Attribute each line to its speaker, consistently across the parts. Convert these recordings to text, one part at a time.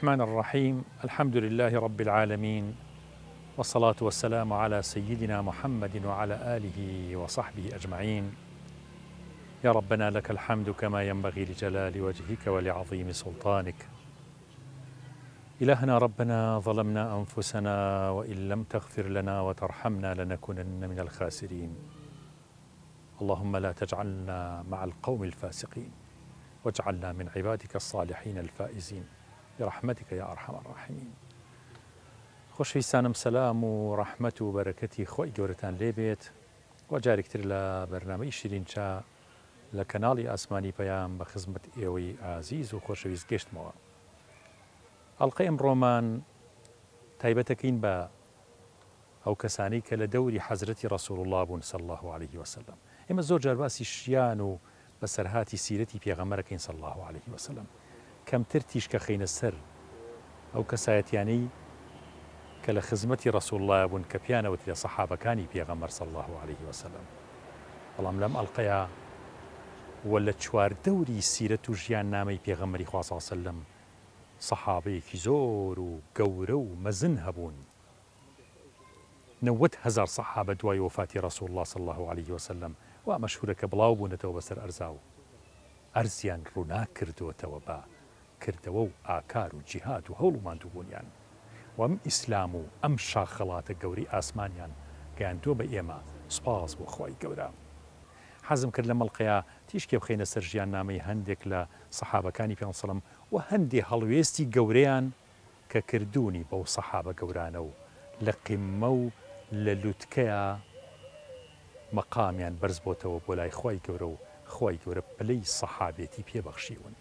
Speaker 1: الرحمن الرحیم الحمد للە رب العالمین والصلاة والسلام علی سیدنا محمد وعلی آله وصحبه اجمعین یا ربنا لک الحمد کما ینبغی لجلال وجهک ولعظیم سلطانک الهنا ربنا ظلمنا انفسنا وان لم تغفر لنا وترحمنا لنکونن من الخاسرین اللهم لا تجعلنا مع القوم الفاسقین واجعلنا من عبادک الصالحین الفائزین برحمتک یا ارحم الراحمین خۆشەویستانم سەلام و ڕەحمەت و بەرەکەتی خوای گەورەتان لێ بێت و جارێک تر لە بەرنامەی شیرین چا لە کەناڵی ئاسمانی پەیام بە خزمەت ئێوەی ئازیز و خۆشەویست گەشتمەوە ئەڵقەی ئەمڕۆمان تایبەتەکەین بە ئەو کەسانەی کە لە دەوری حەزرەتی ڕەسوڵ اللە بوون صلی اللە علیه وسلم. ئێمە زۆر جار باسی ژیان و بەسەرهاتی سیرەتی پێغەمبەر ئەکەین صلی اللە علیه وسلم، کەمتر تیشک ئەخەینە سەر ئەو کەسایەتیانەی کە لە خزمەتی ڕەسوڵ اللە بوون کە پێیان ئەوترێ صەحابەکانی پێغەمبەر صلی اللە علیه وسلم. بەڵام لەم ئەڵقەیا و لە چواردەوری سیرەت و ژیاننامەی پێغەمبەری خوا صلی اللە علیه وسلم صەحابەیەکی زۆر و گەورە و مەزن هەبوون. 90 هەزار سەحابە دوای وەفاتی رسول اللە صلی اللە علیه وسلم وا مەشهورە کە بڵاو بوونەتەوە بەسەر ئەرزا و ئەرزیان ڕووناک کردۆتەوە بە کردەوە و ئاکار و جیهاد و هەوڵ و ماندووبوونیان و ئەم ئیسلام و ئەم شاخەڵاتە گەورەی ئاسمانیان گەیاندووە بە ئێمە سوپاس بۆ خوای گەورە. حەزم کرد لەم ئەڵقەیە تیشکێ بخەینە سەر ژیاننامەی هەندێک لە سەحابەکانی پێغەمبەر صلی اللە علیه وسلم و هەندێ هەڵوێستی گەورەیان کە کردوونی بەو سەحابە گەورانە و لە قیممە و لە لوتکەیا مەقامیان بەرز بۆتەوە بۆ لای خوای گەورە و خوای گەورە پلەی سەحابێتی پێ بەخشیون.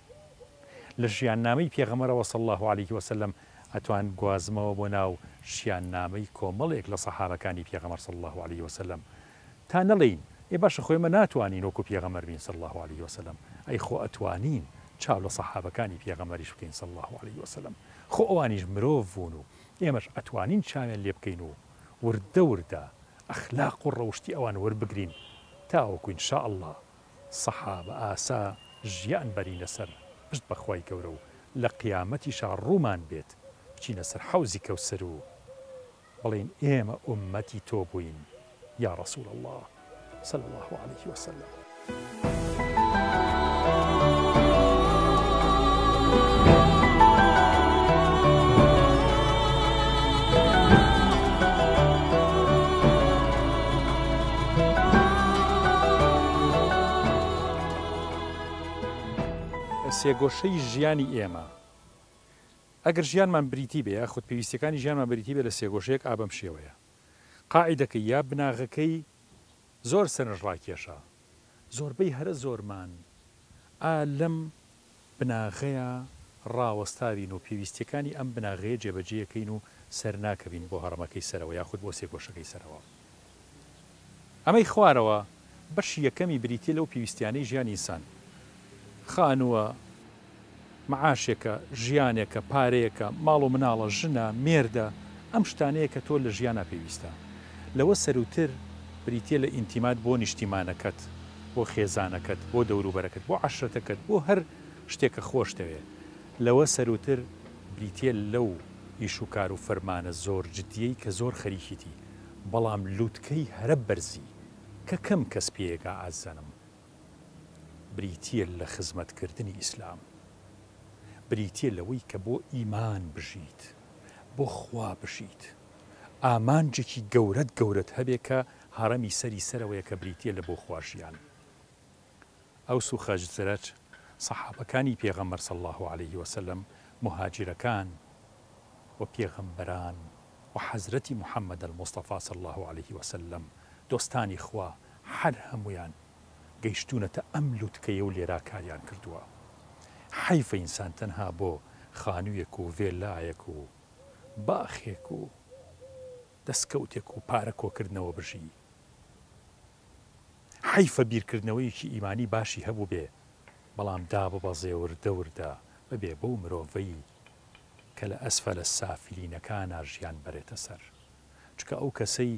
Speaker 1: لە ژیاننامەی پێغەمبەرەوە صلی اللە علیه وسلم ئەتوان بگوازمەوە بۆ ناو ژیاننامەی کۆمەڵێک لە سەحابەکانی پێغەمبەر صلی اللە علیه وسلم تا نەڵێین ئێ باشە خۆ ئێمە ناتوانین وەکو پێغەمبەر بین صلی اللە علیە وسلم، ئەی خۆ ئەتوانین چاو لە سەحابەکانی پێغەمبەریش بکەین صلی اللە علیە وسلم، خۆ ئەوانیش مرۆڤ بوون و ئێمەش ئەتوانین چاویان لێ بکەین و وردە وردە ئەخلاق و ڕەوشتی ئەوان وەربگرین تاوەکو ان شاء اللە سەحابە ئاسا ژیان بەرینە سەر پشت بە خوای گەورە و لە قیامەتیشا ڕوومان بێت بچینە سەر حەوزی کەوسەر و بڵێین ئێمە ئوممەتی تۆ بووین یا رسول اللە صلی اللە علیه وسلم. سێگۆشەی ژیانی ئێمە ئەگەر ژیانمان بریتی بێ یاخود پێویستیەکانی ژیانمان بریتی بێ لە سێگۆشەیەک ئا بەم شێوەیە قاعیدەکەی یا بناغەکەی زۆر سەرنجڕاکێشە زۆربەی هەرە زۆرمان ئا لەم بناغەیە ڕاوەستاوین و پێویستیەکانی ئەم بناغەیە جێبەجێیەکەین و سەرناکەوین بۆ هەڕەمەکەی سەرەوە یاخود بۆ سێگۆشەکەی سەرەوە. ئەمەی خوارەوە بەشی یەکەمی بریتیە لەو پێویستیانەی ژیانی ئینسان، خانووە، معاشێکە، ژیانێکە، پارەیەکە، ماڵ و مناڵە، ژنە، مێردە، ئەم شتانەیە کە تۆ لە ژیانا پێویستە. لەوە سەرووتر بریتیە لە ئینتیمات بۆ نیشتیمانەکەت، بۆ خێزانەکەت، بۆ دەوروبەرەکەت، بۆ عەشرەتەکەت، بۆ هەر شتێک کە خۆشتەوێ. لەوە سەرووتر بریتیە لەو ئیش و کار و فەرمانە زۆر جدیەی کە زۆر خەریکیتی، بەڵام لوتکەی هەرە بەرزی کە کەم کەس پێیەگا ئازیزانم بریتیە لە خزمەت کردنی ئیسلام بریتیە لەوەی کە بۆ ئیمان بژیت بۆ خوا بژیت ئامانجێکی گەورەت گەورەت هەبێ کە هەڕەمی سەری سەرەوەیە کە بریتیە لە بۆ خوا ژیان. ئەوس و خەزرەج، سەحابەکانی پێغەمبەر صلی اللە علیە وسلم، موهاجیرەکان و پێغەمبەران و حەزرەتی محمد المصطفی صلی اللە علیە وسلم، دۆستانی خوا هەر هەموویان گەیشتوونەتە ئەم لوتکەیە و لێرا کاریان کردووە. حەیفە ئینسان تەنها بۆ خانوویەک و ڤێلایەک و باخێک و دەسکەوتێک و پارە کۆکردنەوە بژی. حەیفە بیرکردنەوەیەکی ئیمانی باشی هەبووبێ، بەڵام داببەزێ وردە وردە ببێ بەو مرۆڤەی کە لە ئەسفەلە سافلینەکانا ژیان بەرێتە سەر. چونکە ئەو کەسەی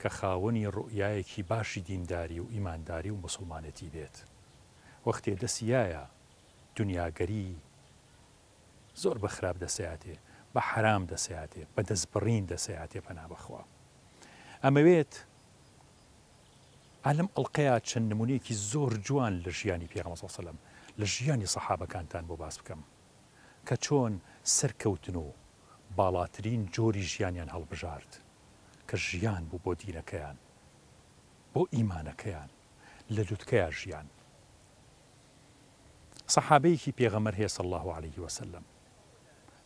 Speaker 1: کە خاوەنی ڕوئیایەکی باشی دینداری و ئیمانداری و موسڵمانێتی بێت وەختێ دەسی یایە دونیاگەری. زۆر بە خراپ دەسەیاتێ، بە حەرام دەسەیاتێ، بە دەستبڕین دەسەیاتێ پەنا بەخوا. ئەمەوێت ئا لەم ئەڵقەیا چەند نمونەیەکی زۆر جوان لە ژیانی پێغەمبەر صلی اللە علیە وسلم، لە ژیانی سەحابەکانتان بۆ باس بکەم کە چۆن سەرکەوتن و باڵاترین جۆری ژیانیان هەڵبژارد کە ژیان بوو بۆ دینەکەیان، بۆ ئیمانەکەیان، لە لوتکەیا ژیان. سەحابەیەکی پێغەمبەر هەیە صلی اللە علیه وسلم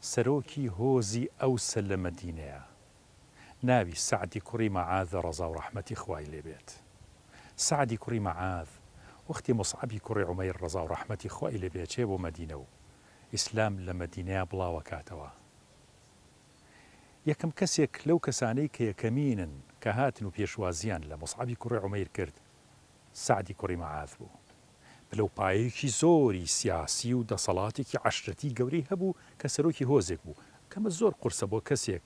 Speaker 1: سەرۆکی هۆزی ئەوسە لە مەدینەیە ناوی سەعدی کوڕی مەعاذە ڕەزاو ڕەحمەتی خوای لێ بێت سەعدی کوڕی مەعاذ وەختی موسعەبی کوڕی عومەیر ڕەزاو ڕەحمەتی خوای لێ بێ ئەچێ بۆ مەدینە و ئیسلام لە مەدینەیا بڵاوەکاتەوە یەکەم کەسێک لەو کەسانەی کە یەکەمینن کە هاتن و پێشوازیان لە موسعەبی کوڕی عومەیر کرد سەعدی کوڕی مەعاذ بوو. پلە و پایەیەکی زۆری سیاسی و دەسەڵاتێکی عەشرەتی گەورەی هەبوو کە سەرۆکی هۆزێک بوو، کەمە زۆر قورسە بۆ کەسێک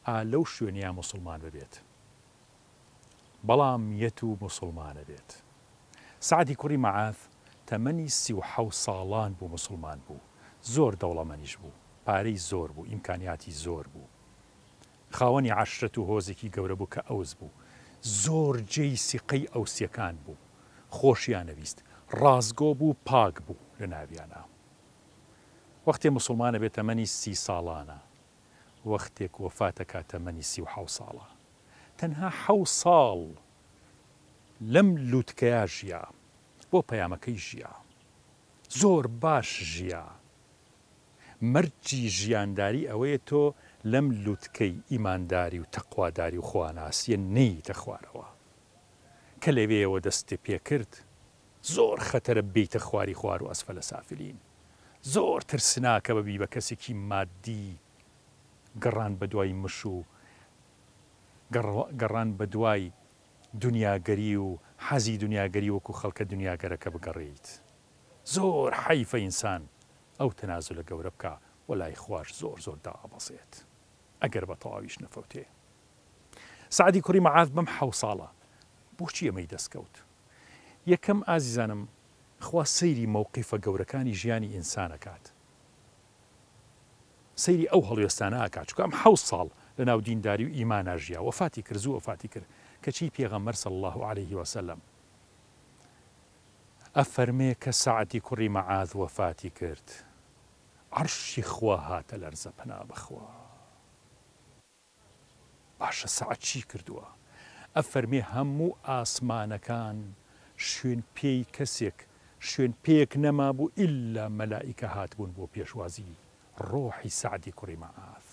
Speaker 1: ئا لەو شوێنەیا موسڵمان ببێت. بەڵام یەت و موسڵمانەبێت. سەعدی کوڕی مەعاذ تەمەنی 37 ساڵان بوو موسڵمان بوو، زۆر دەوڵەمەنیش بوو، پارەی زۆر بوو، ئیمکانیاتی زۆر بوو. خاوەنی عەشرەت و هۆزێکی گەورە بوو کە ئەوس بوو. زۆر جێی سیقەی ئەوسیەکان بوو. خۆشیانەویست. ڕاستگۆ بوو پاک بوو لە ناویانا. وەختێ موسڵمان ئەبێ تەمەنی سی ساڵانە. وەختێک وەفات ئەکا تەمەنی 37 ساڵە. تەنها حەو ساڵ لەم لوتکەیا ژیا. بۆ پەیامەکەی ژیا. زۆر باش ژیا. مەرجی ژیانداری ئەوەیە تۆ لەم لوتکەی ئیمانداری و تەقواداری و خواناسیە نەییتە خوارەوە. کە لەوێیەوە دەستت پێکرد زۆر خەتەرە بێیتە خواری خوار و اسفل سافلین. زۆر ترسناکە ببی بە کەسێکی مادی گەڕان بەدوای مش و گەڕان بەدوای دونیاگەری و حەزی دونیاگەری وەکو خەڵکە دونیاگەرەکە بگەڕێیت. زۆر حەیفە ئینسان ئەو تەنازولە گەورە بکا وە لای خواش زۆر زۆر دائەبەزێت ئەگەر بە تەواویش نەفەوتێ. سەعدی کوڕی مەعاذ بەم حەو ساڵە بۆچی ئەمەی دەست کەوت؟ یەکەم ئازیزانم خوا سەیری مەوقیفە گەورەکانی ژیانی ئینسان ئەکات سەیری ئەو هەڵوێستانە ئەکات چونکە ئەم حەو ساڵ لەناو دینداری و ئیمانا ژیا وەفاتی کرد زوو وەفاتی کرد کەچی پێغەمبەر صلی اللە علیه وسلم ئەفەرمێ کە سەعدی کوڕی مەعاذ وەفاتی کرد عەرشی خوا هاتە لەرزە پەنا بەخوا. باشە سەعد چی کردووە؟ ئەفەرمێ هەموو ئاسمانەکان شوێن پێی کەسێک شوێن پێیەک نەمابوو ئیلا مەلائیکە هاتبوون بۆ پێشوازی ڕۆحی سەعدی کوڕی مەعاذ.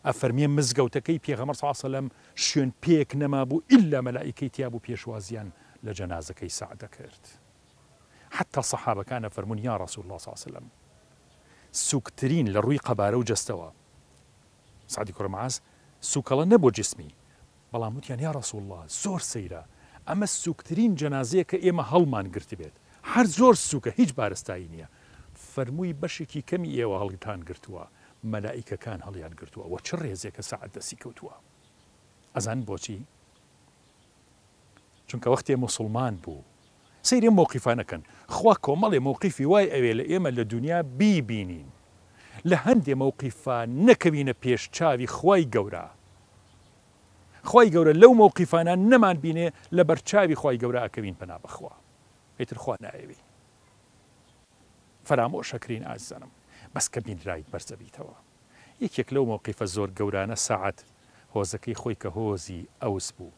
Speaker 1: ئەفەرمێ مزگەوتەکەی پێغەمبەر صلی اللە علیە وسلم شوێن پێیەک نەمابوو ئیلا مەلائیکەی تیابوو پێشوازیان لە جەنازەکەی سەعد دەکرد. حەتا سەحابەکان ئەفەرموون یا رسول اللە صلی اللە علیە وسلم سوکترین لە ڕووی قەبارە و جەستەوە سەعدی کوڕی معاذ سوکەڵە نەبوو جسمی بەڵام وتیان یا رسول اللە زۆر سەیرە ئەمە سوکترین جەنازەیە کە ئێمە هەڵمان گرتبێت هەر زۆر سوکە هیچ بارستایی نییە فەرمووی بەشێکی کەمی ئێوە هەڵتان گرتووە مەلائیکەکان هەڵیان گرتووە وە چ ڕێزێکە سەعد دەستی کەوتووە ئەزانن بۆچی چونکە وەختێ موسڵمان بوو سەیری ئەم مەوقیفانە کەن خوا کۆمەڵێ مەوقیفی وای ئەوێ لە ئێمە لە دونیا بیبینین لە هەندێ مەوقیفا نەکەوینە پێش چاوی خوای گەورە خوای گەورە لەو مەوقیفانە نەمان بینێ لە بەرچاوی خوای گەورە ئەکەوین پەنا بەخوا ئیتر خوا نایەوی فەرامۆش ئەکرین ئازیزانم بەس کە بینرایت بەرزەبیتەوە یەکێک لەو مەوقیفە زۆر گەورانە سەعد هۆزەکەی خۆی کە هۆزی ئەوس بوو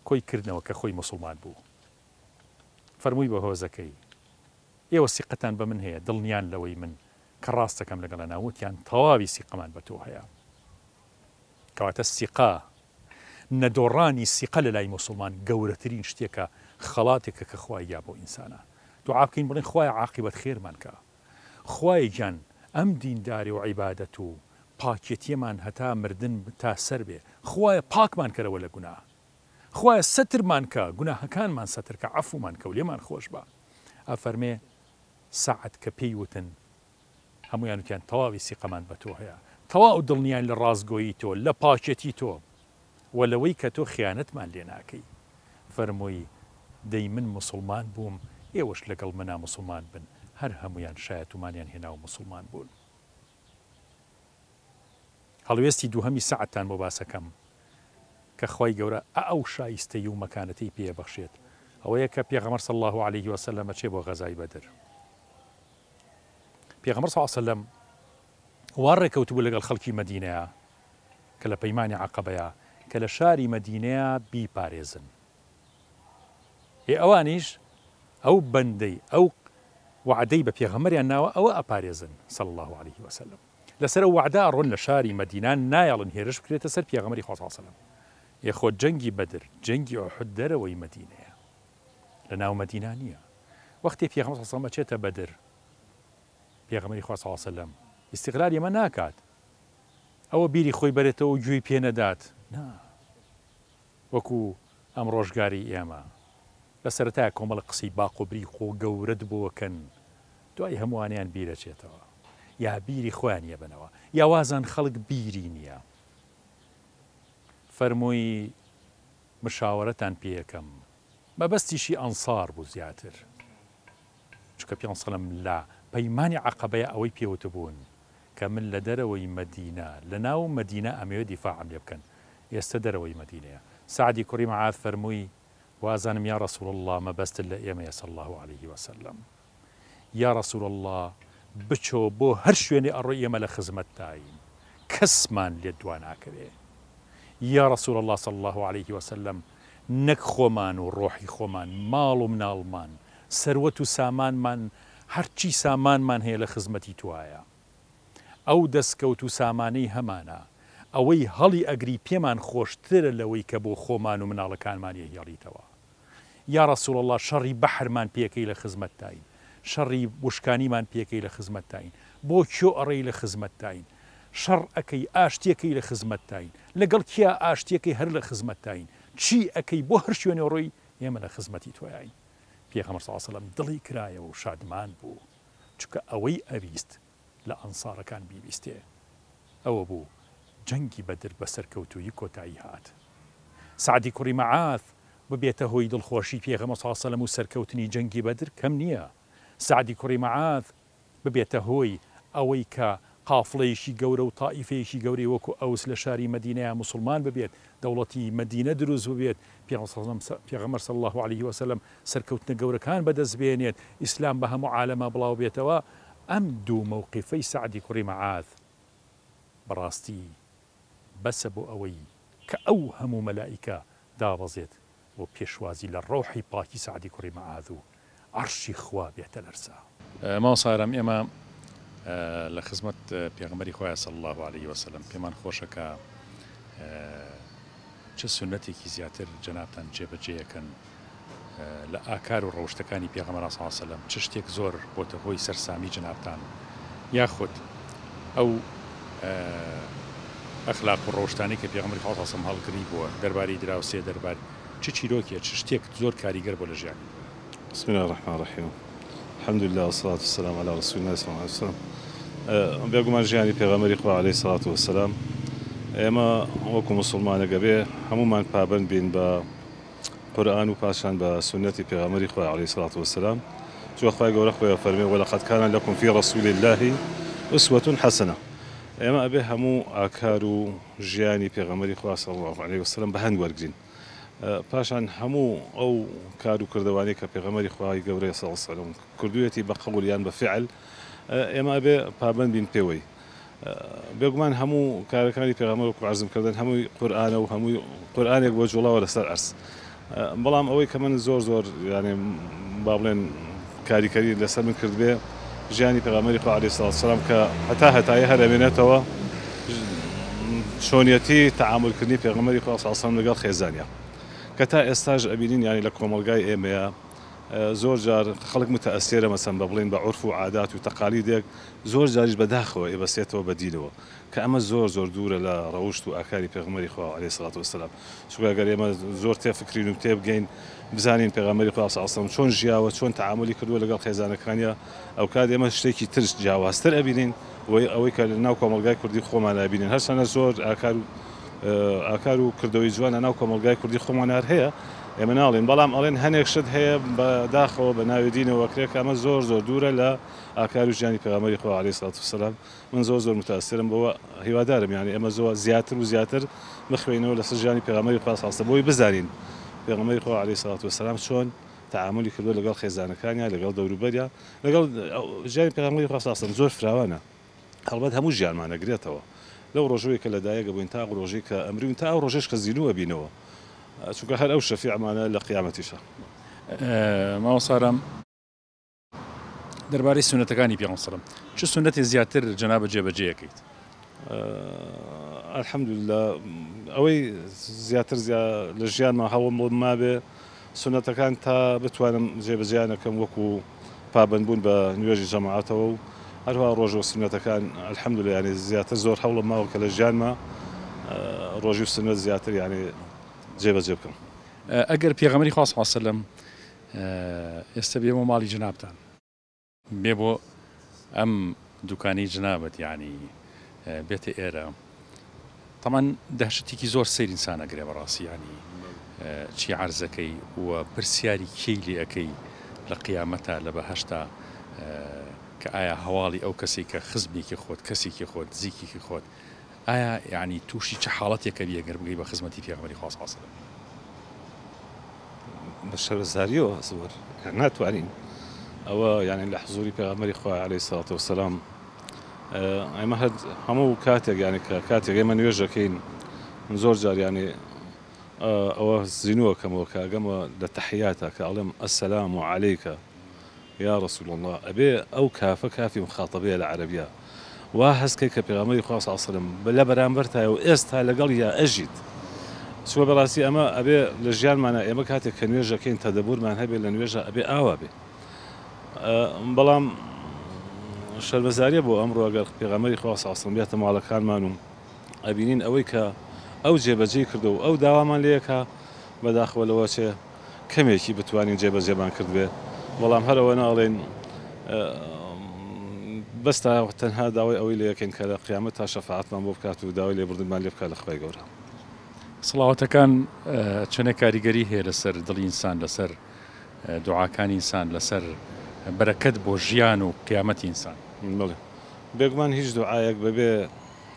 Speaker 1: کۆی کردنەوە کە خۆی موسڵمان بوو فەرمووی بە هۆزەکەی ئێوە سیقەتان بە من هەیە دڵنیان لەوەی من کە ڕاست دەکەم لەگەڵیانا وتیان تەواوی سیقەمان بە تۆ هەیە کەواتە سیقە نەدۆڕانی سیقە لە لای موسڵمان گەورەترین شتێکە خەڵاتێکە کە خوای یا بۆ ئینسانە دوعا بکەین بڵێن خوایە عاقیبەت خێرمان کە خوایە گیان ئەم دینداری و عیبادەت و پاکێتیەمان هەتا مردن تا سەر بێ خوایە پاکمان کەرەوە لە گوناه خوایە سەترمان کە گوناهەکانمان سەتر کە عەفومان کە و لێمان خۆش بە ئەفەرمێ سەعد کە پێی وتن هەموویان وتیان تەواوی سیقەمان بە تۆ هەیە تەواو دڵنیاین لە ڕاستگۆیی تۆ لە پاکێتی تۆ وە لەوەی کە تۆ خیانەتمان لێ ناکەی. فەرمووی، دەی من موسڵمان بووم، ئێوەش لەگەڵ منا موسڵمان بن، هەر هەموویان شایەتومانیان هێنا و موسڵمان بوون. هەڵوێستی دووهەمی سەعدتان بۆ باسەکەم کە خوای گەورە ئە و شایستەیی و مەکانەتەی پێ ئەبەخشێت ئەوەیە کە پێغەمبەر صلی اللە علیه وسلم ئەچێ بۆ غەزای بەدر. پێغەمبەر صلی اللە علیه وسلم وا ڕێکەوتبوو لەگەڵ خەڵکی مەدینەیا کە لە پەیمانی عەقەبەیا کە لە شاری مەدینەیا بیپارێزن. ئێ ئەوانیش ئەو بەندەی ئەو وەعدەی بە پێغەمبەریان ناوە ئەوە ئەپارێزن صلی اللە علیه وسلم. لەسەر ئەو وەعدە ئەڕۆن لە شاری مەدینە نایەڵن هێرش بکرێتە سەر پێغەمبەری خوا صلی اللە علیه وسلم. ئێ خۆ جەنگی بەدر جەنگی ئوحد دەرەوەی مەدینەیە لە ناو مەدینە نییە. وەختێ پێغەمبەر صلی اللە علیه وسلم ئەچێتە بەدر پێغەمبەری خوا صلی اللە علیه وسلم ئیستغلالی ئەمە ناکات ئەوە بیری خۆی بەرێتەوە و گوێی پێ نەدات نا وەکو ئەم ڕۆژگارەی ئێمە لە سەرەتایا کۆمەڵە قسەی باق و بریق و گەورەت بۆ کەن دوای هەمووانیان بیرەچێتەوە یا بیری خۆیان یەبەنەوە یا وازان خەڵک بیری نییە فەرمووی مشاوەرەتان پێ ئەکەم مەبەستیشی ئەنسار بوو زیاتر چونکە پێ سەلەم لە پەیمانی عەقەبەیا ئەوەی پێ وتبوون کە من لە دەرەوەی مەدینە لە ناو مەدینە ئەمەوێ دیفاعم لێ بکەن ئێستە دەرەوەی مەدینەیە سەعدی کوڕی معاذ فەرمووی وازانم یا رسول اللە مەبەستت لە ئێمەیە صلی اللە علیه وسلم یا رسول اللە بچۆ بۆ هەر شوێنێ ئەڕۆی ئێمە لە خزمەتتاین کەسمان لێت دوا ناکەوێ یا رسول اللە صلی اللە علیه وسلم نەک خۆمان و ڕۆحی خۆمان ماڵ و مناڵمان سەروەت و سامانمان هەرچی سامانمان هەیە لە خزمەتی توایە ئەو دەسکەوت و سامانەی هەمانە ئەوەی هەڵی ئەگری پێمان خۆشترە لەوەی کە بۆ خۆمان و مناڵەکانمان ئەیهێڵیتەوە یا رسول اللە شەڕی بەحرمان پێکەی لە خزمەتتاین شەڕی وشکانیمان پێکەی لە خزمەتتاین بۆ کوێ ئەڕێی لە خزمەتتاین شەڕ ئەکەی ئاشتیەکەی لە خزمەتتاین لەگەڵ کیا ئاشتیەکەی هەر لە خزمەتتاین چی ئەکەی بۆ هەر شوێنێ ڕۆی ئێمە لە خزمەتی تۆیاین پێغەمبەر صلی اللە علیە وسلم دڵی کرایەوە و شادمان بوو چونکە ئەوەی ئەویست لە ئەنسارەکان بیبیستێ ئەوە بوو جەنگی بەدر بە سەرکەوتوویی کۆتایی هات. سەعدی کوڕی مەعاث ببێتە هۆی دڵخۆشی پێغەمبەر صلی اللە علیە وسلم و سەرکەوتنی جەنگی بەدر کەم نییە. سەعدی کوڕی مەعاث ببێتە هۆی ئەوەی کە قافڵەیەکی گەورە و تائیفەیەکی گەورەی وەکو ئەوس لە شاری مەدینەیا موسڵمان ببێت، دەوڵەتی مەدینە دروست ببێت، پێغەمبەر صلی اللە علیه وسلم سەرکەوتنە گەورەکان بەدەست بێنێت، ئیسلام بە هەموو عالەما بڵاو بێتەوە، ئەم دوو مەوقیفەی سەعدی کوڕی مەعاذ بەڕاستی بەسە بۆ ئەوەی کە ئەو هەموو مەلائیکە دابەزێت بۆ پێشوازی لە ڕۆحی پاکی سەعدی کوڕی مەعاذ و عەرشی خوا بێتە لەرزە. مامۆستا ئارام ئێمە لە خزمەت پێغەمبەری خوایە صلی اللە علیه وسلم پێمان خۆشە کە چ سوننەتێکی زیاتر جەنابتان جێبەجێ ئەکەن لە ئاکار و ڕەوشتەکانی پێغەمبەران صلی اللە علیە وسلم چ شتێک زۆر بۆتە هۆی سەرسامی جەنابتان یاخود ئەو ئەخلاق و ڕەوشتانەی کە پێغەمبەری خوا صلی اللە علیە وسلم هەڵگری بووە دەربارەی دراوسێ دەربار چ چیرۆکێ چ شتێک زۆر کاریگەر بووە لە ژیانی تۆ؟
Speaker 2: بسم اللە الرحمن الرحیم الحمد للە والصلاة والسلام علی رسول اللە صلی اللە علیە وسلم بێگومان ژیانی پێغەمبەری خوا علیە الصلوة والسلام ئێمە وەکو موسڵمانێک ئەبێ هەموومان پابەند بین بە قورئان و پاشان بە سوننەتی پێغەمبەری خوا علیە الصلوة والسلام چونکە خوای گەورە خۆی ئەفەرموێ ولقد کان لکم فی رسول اللە اسوة حسنە ئێمە ئەبێ هەموو ئاکار و ژیانی پێغەمبەری خوا صلی اللە علیە وسلم بە هەند وەرگرین پاشان هەموو ئەو کار و کردەوانەی کە پێغەمبەری خوای گەورە صلی اللە علیە وسلم کردوویەتی بە قەول یان بە فعل ئێمە ئەبێ پابەند بین پێوەی بێگومان هەموو کارەکانی پێغەمبەر وەکو عەرزم کردن هەمووی قورئانە و هەمووی قورئانێک بۆ جوڵاوە لەسەر ئەرز بەڵام ئەوەی کە من زۆر زۆر یانێ با بڵێن کاریکەری لەسەر من کردبێ ژیانی پێغەمبەری خوا عەلەیهی سڵات وسلام کە هەتا هەتایە هەر ئەمێنێتەوە چۆنیەتی تەعامولکردنی پێغەمبەری خوا صلی الله علیه و سلم لەگەڵ خێزانیا کە تا ئێستاش ئەبینین یانی لە کۆمەڵگای ئێمەیە زۆر جار خەڵک متەئەسێرە مەسەن بە بڵێن بە عورف و عادات و تەقالیدێک زۆر جاریش بە داخەوە ئەیبەستێتەوە بە دینەوە کە ئەمە زۆر زۆر دوورە لە ڕەوشت و ئاکاری پێغەمبەری خوا علیە الصلوة والسلام چونکە ئەگەر ئێمە زۆر تێفکرین و تێبگەین بزانین پێغەمبەری خوا صلی اللە علیە وسلم چۆن ژیاوە چۆن تەعامولی کردووە لەگەڵ خێزانەکانیا ئەوکات ئێمە شتێکی تر جیاوازتر ئەبینین وەی ئەوەی کە لە ناو کۆمەڵگای کوردی خۆمان ئەبینین هەرچەندە زۆر ئاکار و ئاکار و کردەوەی جوان لە ناو کۆمەڵگای کوردی خۆمان هەر هەیە ئێمە ناڵێن بەڵام ئەڵێن هەنێک شت هەیە بە داخەوە بە ناوی دینەوە ئەکرێ کە ئەمە زۆر زۆر دوورە لە ئاکار و ژیانی پێغەمبەری خوا علیە سڵات وسلام من زۆر زۆر متاثرم بەوە هیوادارم یانی ئێمە زۆر زیاتر و زیاتر بخوێنەوە لەسەر ژیانی پێغەمبەری خوا صلی الله بۆی بزانین پێغەمبەری خوا علیە سڵات وسلام چۆن تەعامولی کردووە لەگەڵ خێزانەکانیا لەگەڵ دەوروبەریا لەگەڵ ژیانی پێغەمبەری خوا صلی الله زۆر فراوانە هەڵبەت هەموو ژیانمان ئەگرێتەوە لەو ڕۆژەوەی کە لەدایک ئەبووین تا ئەو ڕۆژەی کە ئەمرین تا ئەو ڕۆژەش کە زیندوو ئەبینەوە چونکە هەر ئەو شەفیعمانە لە قیامەتیشا.
Speaker 1: مامۆستا ئارام دەربارەی سوننەتەکانی پێغەمبەر سەلام چ سوننەتێ زیاتر جەنابت جێبەجێ ئەکەیت؟
Speaker 2: الحمدللە ئەوەی زیاتر لە ژیانما هەوڵم بۆ مابێ سوننەتەکان تا بتوانم جێبەجێیان ئەکەم وەکو پابەندبوون بە نوێژی جەماعەتەوە و هەروەها ڕۆژە و سوننەتەکان الحمدللە یانی زیاتر زۆر هەوڵم ماوە کە لە ژیانما ڕۆژی و سوننەت زیاتر یانی جێبەجێ بکەم.
Speaker 1: ئەگەر پێغەمبەری خوا صلی اللە علیە وسلم ئێستا بێ بۆ ماڵی جەنابتان، بێ بۆ ئەم دوکانەی جنابت یانی بێتە ئێرە تەمان دەهشەتێکی زۆر سەیر ئینسان ئەگرێ بەڕاستی یانی چی عەرزەکەی و پرسیاری کێی لێ ئەکەی لە قیامەتا لە بەهەشتا کە ئایا هەواڵی ئەو کەسەی کە خزمێکی خۆت کەسێکی خۆت نزیکێکی خۆت ئایا یانی تووشی چ حاڵەتێک ئەبی ئەگەر بگەی بە خزمەتی پێغەمبەری خوا صلی اللە علیە وسلم؟
Speaker 2: بە شەرمەزاریەوە زۆر ناتوانین ئەوە یعنی لە حزوری پێغەمبەری خوا علیه الصلاة والسلام ئێمە هەر هەموو کاتێک یعنی کە کاتێک ئێمە نوێژەکەین من زۆر جار یعنی ئەوە زینووەکەمەوە کە ئەگەمە لە تەحیاتە کە ئەڵێم السلام علیکە یا رسول اللە ئەبێ ئەو کافە کافی مخاطبەیە لە عەرەبیا وا هەست کەی کە پێغەمبەری خوا صلی اللە علیە وسلم لە بەرامبەرتایە و ئێستا لەگەڵیا ئەژیت چونکە بەڕاستی ئەمە ئەبێ لە ژیانمانا ئێمە کاتێک کە نوێژ ئەکەین تەدەبورمان هەبێ لە نوێژا ئەبێ ئاوا بێ بەڵام شەرمەزاریە بۆ ئەمڕۆ ئەگەر پێغەمبەری خوا صلی اللە علیە وسلم بێتە ماڵەکانمان و ئەبینین ئەوەی کە ئەو جێبەجێی کردو و ئەو داوامان لێکا بەداخەوە لەوە چێ کەمێکی بتوانین جێبەجێمان کردبێ، بەڵام هەر ئەوە ناڵێین بەس تا تەنها داوای ئەوەی لێ ئەکەین کە لە قیامەتا شەفاعەتمان بۆ بکات و داوای لێبوردنمان لێ بکات لە خوای گەورە.
Speaker 1: سڵاواتەکان چەنێک کاریگەری هەیە لەسەر دڵی ئینسان لەسەر دوعاکانی ئینسان لەسەر بەرەکەت بۆ ژیان و قیامەتی ئینسان؟
Speaker 2: بەڵێ بێگومان هیچ دوعایەک بەبێ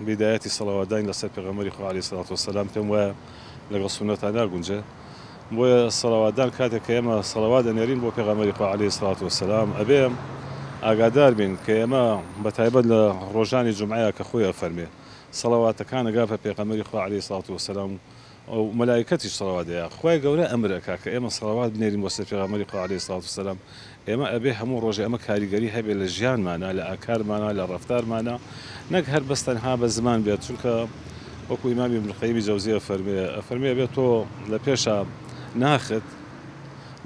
Speaker 2: بیدایەتی سەڵەواتداین لەسەر پێغەمبەری خوا علیە سڵات وسلام پێم وایە لەگەڵ سوننەتا ناگونجێ بۆیە سەڵەواتدان کاتێک کە ئێمە سەڵەوات ئەنێرین بۆ پێغەمبەری خوا علیە سڵات وسلام ئەبێ ئاگادار بین کە ئێمە بە تایبەت لە ڕۆژانی جومعەیە کە خۆی ئەفەرمێ سەڵەواتەکان ئەگا بە پێغەمبەری خوا علیە سڵات وسلام و مەلائیکەتیش سەڵەوات دەیا خوای گەورە ئەمر ئەکا کە ئێمە سەڵەوات بنێرین بۆ سەر پێغەمبەری خوا علیە سڵات وسلام ئێمە ئەبێ هەموو ڕۆژێ ئەمە کاریگەری هەبێ لە ژیانمانا لە ئاکارمانا لە ڕەفتارمانا نەک هەر بەس تەنها بە زمان بێت چونکە وەکو ئیمامی ابن القیم جەوزی ئەفەرموێ ئەفەرموێ ئەبێ تۆ لە پێشا ناخت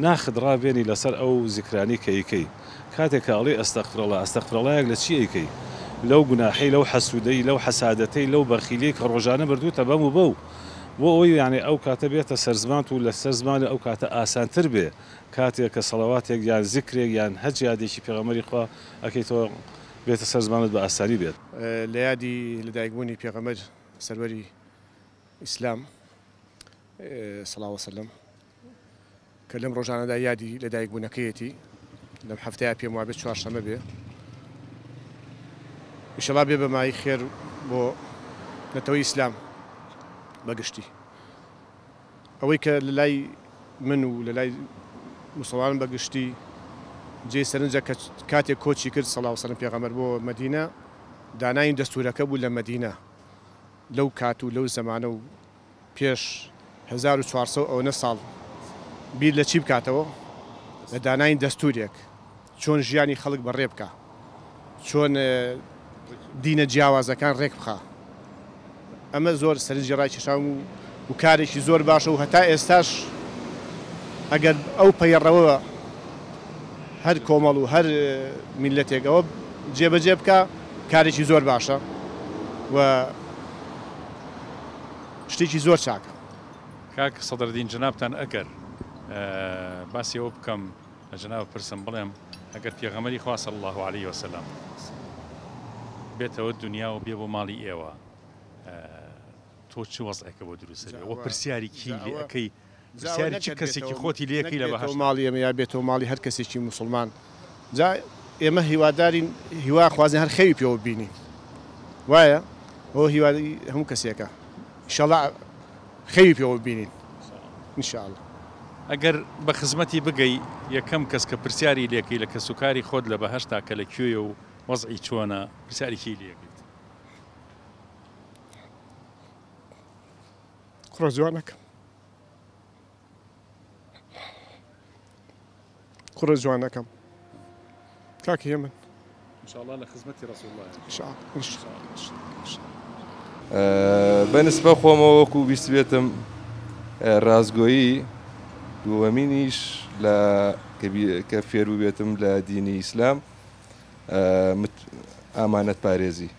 Speaker 2: ناخت ڕابێنی لەسەر ئەو زیکرانەی کە ئەیکەی کاتێک کە ئەڵێی ئەستەغفرەڵا ئەستەغفرەڵایەک لە چی ئەیکەی لەو گوناحەی لەو حەسودەی لەو حەسادەتەی لەو بەخیلیەی کە ڕۆژانە بردووتە بەم و بەو بۆ ئەوەی یانی ئەو کاتە بێتە سەر زمانت و لەسەر زمانت ئەو کاتە ئاسانتر بێ کاتێک کە سەڵەواتێک یان زیکرێک یان هەچ یادێکی پێغەمبەری خوا ئەکەیتەوە بێتە سەر زمانت بە ئاسانی بێت.
Speaker 3: لە یادی لەدایکبوونی پێغەمبەر سەروەری ئیسلام صلی وسلم کە لەم ڕۆژانەدا یادی لەدایکبوونەکەیەتی لەم هەفتەیە پێم وابێت چوارشەمە بێ ئیشەڵا بێ بە مای خێر بۆ نەتەوەی ئیسلام بەگشتی. ئەوەی کە لە لای من و لە لای موسڵمانان بە گشتی جێی سەرنجە کە کاتێک کۆچی کرد صلی اللە وسلم پێغەمبەر بۆ مەدینە دانانی دەستورەکە بوو لە مەدینە لەو کات و لەو زەمانە و پێش 1400 ئەوەنە ساڵ بیر لە چی بکاتەوە لە دانانی دەستورێک چۆن ژیانی خەڵک بەڕێ بکا چۆن دینە جیاوازەکان ڕێک بخا ئەمە زۆر سەرنجی ڕایکێشاوم و و کارێکی زۆر باشە و هەتا ئێستاش ئەگەر ئەو پەیڕەوە هەر کۆمەڵ و هەر میللەتێک ئەوە جێبەجێ بکا کارێکی زۆر باشە و شتێکی زۆر چاکە.
Speaker 1: کاک سەدرەدین جەنابتان ئەگەر باسی ئەوە بکەم لە جەنابت پرسم بڵێم ئەگەر پێغەمبەری خوا صلی اللە علیە وسلم بێتەوە دونیا و بێ بۆ ماڵی ئێوە. تۆ چ وەزعێکە بۆ دروست ئەبێ وە پرسیاری کێی لێ ئەکەی پرسیاری چ کەسێکی خۆتی لێ ئەکەی لە بەهەشتا.
Speaker 3: ماڵی ئێمە یا بێتەوە ماڵی هەر کەسێکی موسڵمان جا ئێمە هیوادارین هیوا خوازین هەر خەوی پێوە ببینین وایە ئەوە هیوای هەموو کەسێکە ئیشەڵا خەوی پێوە ببینین ان شاء اللە.
Speaker 1: ئەگەر بە خزمەتی بگەی یەکەم کەس کە پرسیاری لێکەی لە کەسوکاری خۆت لە بەهەشتا کە لە کوێیە و وەزعی چۆنە پرسیاری کێی لێکەیت؟
Speaker 3: کوڕە جوانەکەم کوڕە جوانەکەم کاک هێمن
Speaker 1: انشاءاللە لە خزمەتی رسول اللە
Speaker 4: بە نسبە خۆمەوە وەکو بیستبێتم ڕاستگۆیی دووەمینیش لە کە فێر بووبێتم لە دینی ئیسلام ئامانەت پارێزی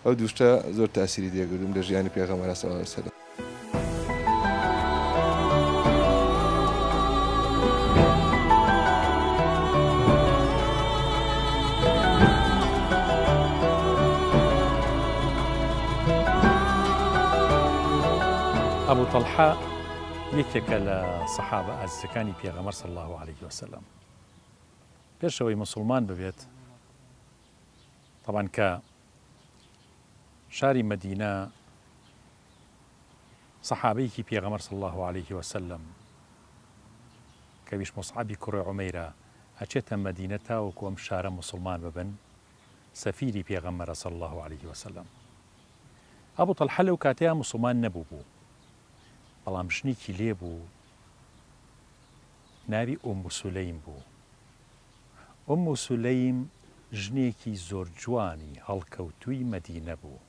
Speaker 4: ئەو دووشتە زۆر تاسیری لێکردوم لە ژیانی پێغەمبەر صلی اللە علیە وسلم.
Speaker 1: ئەبو تەڵحە یەکێکە لە سەحابە ئازیزەکانی پێغەمبەر صلی اللە علیه وسلم پێش ئەوەی موسڵمان ببێت تەبعەن کە شاری مەدینە سەحابەیەکی پێغەمبەر صلی اللە علیه وسلم کە ئەویش موسعەبی کوڕی عومەیرە ئەچێتە مەدینە تاوەکو ئەم شارە موسڵمان ببن سەفیری پێغەمبەرە صلی اللە علیه وسلم ئەبو تەلحە لەو کاتەیا موسڵمان نەبوو بوو بەڵام ژنێکی لێ بوو ناوی ئوم سولەیم بوو ئوم سولەیم ژنێکی زۆر جوانی هەڵکەوتووی مەدینە بوو.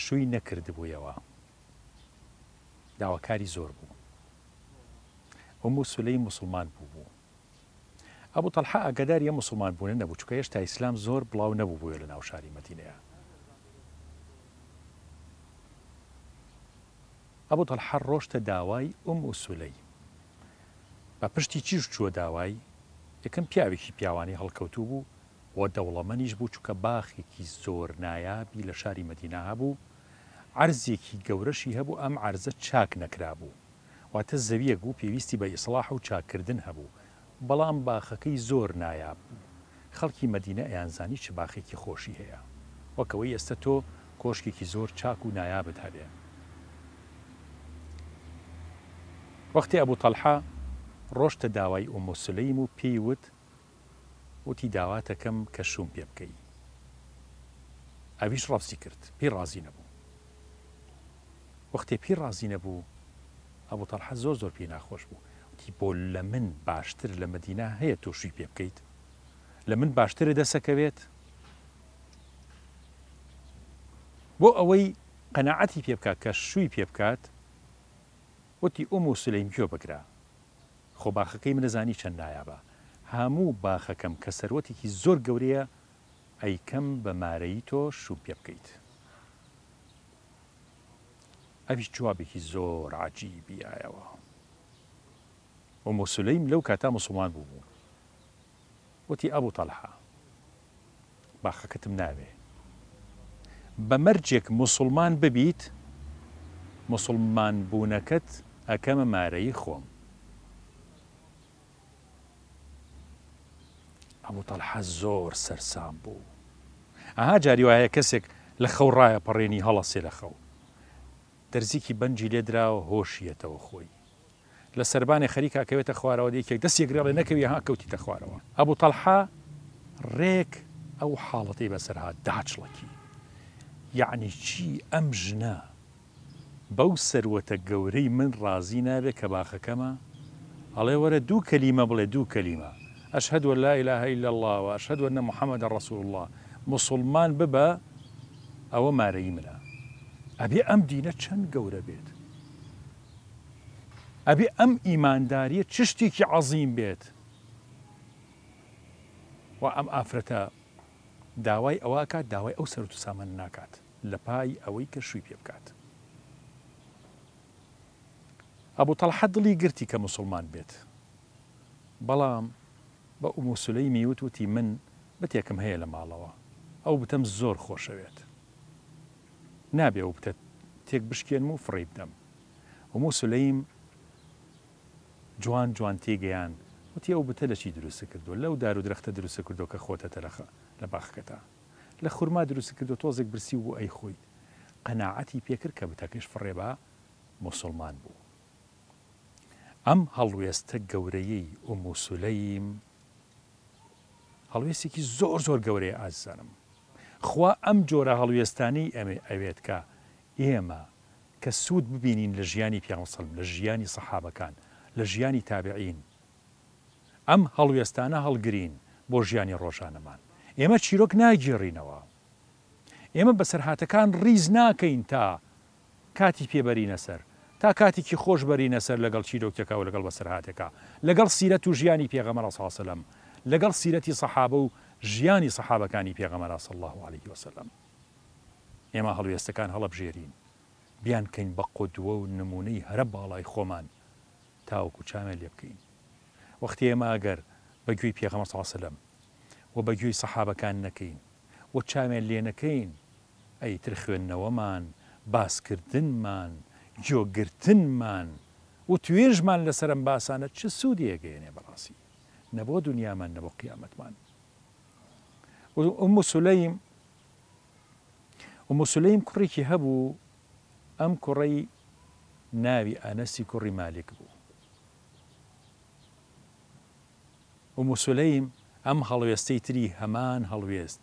Speaker 1: شووی نەکردبوویەوە. داواکاری زۆر بوو. ئوم سولەیم موسڵمان بووبوو. ئەبو تەڵحە ئاگاداری ئەم موسڵمان بوونە نەبوو، چونکە هێشتا ئیسلام زۆر بڵاو نەبووبوویەوە لە ناو شاری مەدینەیا. ئەبو تەڵحە ڕۆشتە داوای ئوم سولەیم. بە پشتی چیش چووە داوای؟ یەکەم پیاوێکی پیاوانەی هەڵکەوتوو بوو و دەوڵەمەنیش بوو چونکە باخێکی زۆر نایابی لە شاری مەدینە هەبوو، عەرزێکی گەورەشی هەبوو ئەم عەرزە چاک نەکرابوو واتە زەویەک بوو پێویستی بە ئیسڵاح و چاککردن هەبوو بەڵام باخەکەی زۆر نایاب بوو خەڵکی مەدینە ئەیانزانی چ باخێکی خۆشی هەیە وەک ئەوەی ئێستە تۆ کۆشکێکی زۆر چاک و نایابت هەبێ. وەختێ ئەبو تەڵحە ڕۆشتە داوای ئومم سولەیم و پێی وت، وتی داواتەکەم کە شووم پێ بکەی. ئەویش ڕەفزی کرد، پێی ڕازی نەبوو. وەختێ پێی ڕازی نەبوو، ئەبو تەڵحە زۆر زۆر پێی ناخۆش بوو، وتی بۆ لە من باشتر لە مەدینە هەیە تۆ شووی پێ بکەیت؟ لە من باشترت دەسەکەوێت؟ بۆ ئەوەی قەناعەتی پێ بکات کە شووی پێ بکات، وتی ئوم سولەیم گوێ بگرە خۆ باخەکەی من ئەزانی چەند نایابە هەموو باخەکەم کە سەروەتێکی زۆر گەورەیە ئەیکەم بە مارەیی تۆ شووم پێ بکەیت ئەویش جوابێکی زۆر عەجیبی یایەوە ئوم سولەیم لەو کاتا موسڵمان بووبوو وتی ئەبو تەلحە باخەکەتم ناوێ بە مەرجێک موسڵمان ببیت موسڵمان بوونەکەت ئەکەمە مارەیی خۆم. ئەبو تەلحە زۆر سەرسام بوو. ئەها جاری وایە کەسێک لە خەو ڕایەپەڕێنی هەڵەسێ لە خەو. دەرزیکی بەنجی لێ دراوە هۆشی یەتەوە خۆی لە سەربانێ خەریکە ئەکەوێتە خوارەوە یەکێک دەستی ئەگرێ ئەڵێ نەکەوی ها کەوتیتە خوارەوە. ئەبو تەڵحە ڕێک ئەو حاڵەتەی بەسەر هات داچڵەکی یەعنی چی ئەم ژنە بەو سەروەتە گەورەی من ڕازی نابێ کە باخەکەمە ئەڵێ وەرە دوو کەلیمە بڵێ دوو کەلیمە اشهد ان لا اله الا اللە و اشهد ان محمدا رسول اللە موسڵمان ببە ئەوە مارەیی منە ئەبێ ئەم دینە چەند گەورە بێت ئەبێ ئەم ئیمانداریە چ شتێکی عەزیم بێت و ئەم ئافرەتە داوای ئەوە ئەکات داوای ئەو سەروت و سامانە ناکات لە پای ئەوەی کە شووی پێ بکات ئەبو تەڵحە دڵی گرتی کە موسڵمان بێت بەڵام بە ئوم سولەیمی وت وتی من بتێکم هەیە لە ماڵەوە ئەو بتەم زۆر خۆشەوێت نابێ ئەو بتە. تێک بشکێنم و فڕێی بدەم. ئومو سولەیم جوان جوان تێیگەیاند، وتی ئەو بتە لە چی دروستت کردووە؟ لەو دار و درەختە دروستت کردووە کە خۆتەتە لە باخەکەتا. لە خورما دروستت کردووە تۆزێک برسی بوو ئەیخۆیت. قەناعەتی پێ کرد کە بتەکەش فڕێ با، موسوڵمان بوو. ئەم هەڵوێستە گەورەیەی ئومو سولەیم هەڵوێستێکی زۆر زۆر گەورەیە ئازیزانم. خوا ئەم جۆرە هەڵوێستانەی ئەوێت کە ئێمە کە سوود ببینین لە ژیانی پێغەمبەر صلی اللە لە ژیانی سەحابەکان لە ژیانی تابعین ئەم هەڵوێستانە هەڵگرین بۆ ژیانی ڕۆژانەمان ئێمە چیرۆک ناگێڕینەوە ئێمە بەسەرهاتەکان ڕیز ناکەین تا کاتی پێ بەرینە سەر تا کاتێکی خۆش بەرینە سەر لەگەڵ چیرۆکێکا و لەگەڵ بەسەرهاتێکا لەگەڵ سیرەت و ژیانی پێغەمبەر صلی اللە علیە وسلم لەگەڵ سیرەتی سەحابە و ژیانی سەحابەکانی پێغەمبەر صلی اللە علیه وسلم. ئێمە هەڵوێستەکان هەڵەبژێرین، بیانکەین بە قودوە و نموونەی هەرە باڵای خۆمان تاوەکو چاویان لێ بکەین. وەختی ئێمە ئەگەر بە گوێی پێغەمبەر صلی اللە علیە وسلم و بە گوێی سەحابەکان نەکەین و چاویان لێ نەکەین، ئەیتر خوێندنەوەمان، باسکردنمان، گوێگرتنمان و توێژمان لەسەر ئەم باسانە چ سوودێ ئەگەیەنێ بەڕاستی نە بۆ دونیامان نە بۆ قیامەتمان. ئوم سولەیم ئوم سولەیم کوڕێکی هەبوو، ئەم کوڕەی ناوی ئەنەسی کوڕی مالیک بوو. ئوم سولەیم ئەم هەڵوێستەی تری هەمان هەڵوێست،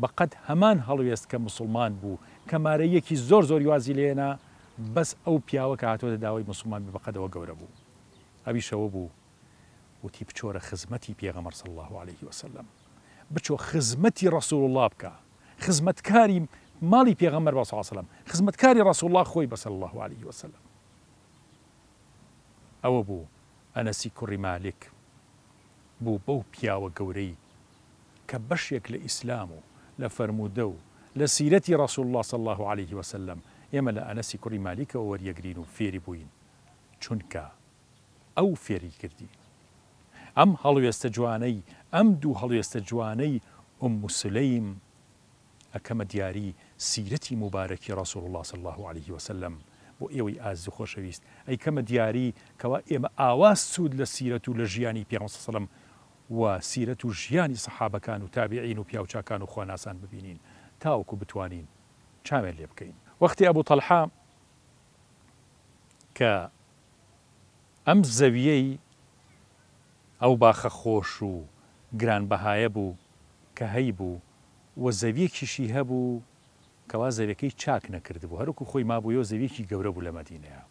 Speaker 1: بەقەد هەمان هەڵوێست کە موسڵمان بوو، کە مارەییەکی زۆر زۆری وازی لێ هێنا، بەس ئەو پیاوە کە هاتۆتە داوای موسڵمان بێ بەقەد ئەوە گەورە بوو. ئەویش ئەوە بوو وتی بچۆرە خزمەتی پێغەمبەر صلی اللە علیه وسلم. بچۆ خزمەتی ڕسول اللە بکە خزمەتکاری ماڵی پێغەمبەر بە صلی اللە علیه وسلم خزمەتکاری ڕسول اللە خۆی بە صلی اللە علیه وسلم ئەوە بوو ئەنەسی کوڕی مالک بوو بەو پیاوە گەورەی کە بەشێک لە ئیسلام و لە فەرموودە و لە سیرەتی ڕسول اللە صلی اللە علیه وسلم ئێمە لە ئەنەسی کوڕی مالیکەوە وەریەگرین و فێری بووین چونکە ئەو فێری کردین. ئەم هەڵوێستە جوانەی ئەم دوو هەڵوێستە جوانەی ئوم سولەیم ئەکەمە دیاری سیرەتی موبارەکی رسول اللە صلی اللە علیه وسلم بۆ ئێوەی ئازیز و خۆشەویست ئەیکەمە دیاری کەوا ئێمە ئاوا سوود لە سیرەت و لە ژیانی پێغەمبەر صلی اللە علیه وسلم و سیرەت و ژیانی سەحابەکان و تابعین و پیاوچاکان و خواناسان ببینین تاوەکو بتوانین چاویان لێ بکەین. وەختی ئەبو تەلحە کە ئەم زەویەی ئەو باخە خۆش و گرانبەهایە بوو کە هەیبوو و زەویەکیشی هەبوو کەوا زەویەکەی چاک نەکردبوو هەروەکو خۆی مابوویەوە زەویەکی گەورە بوو لە مەدینەیا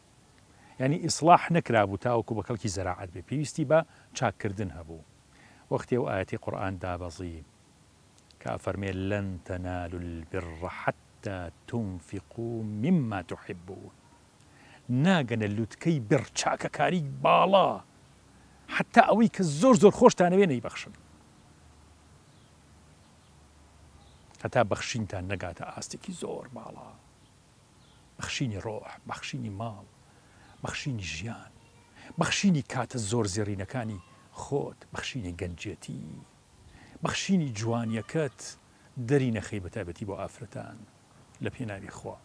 Speaker 1: یانی ئیسڵاح نەکرابوو تاوەکو بە کەڵکی زەراعەت بێ پێویستی بە چاککردن هەبوو وەختی ئەو ئایەتەی قورئان دابەزی کە ئەفەرمێ لن تنالوا البر حتی تنفقوا مما تحبون ناگەنە لوتکەی بڕ چاکەکاری باڵا حەتا ئەوەی کە زۆر زۆر خۆشتانەوێ نەیبەخشن هەتا بەخشینتان نەگاتە ئاستێکی زۆر باڵا بەخشینی ڕۆح بەخشینی ماڵ بەخشینی ژیان بەخشینی کاتە زۆر زێڕینەکانی خۆت بەخشینی گەنجێتی بەخشینی جوانیەکەت دەری نەخەی بەتایبەتی بۆ ئافرەتان لە پێناوی خوا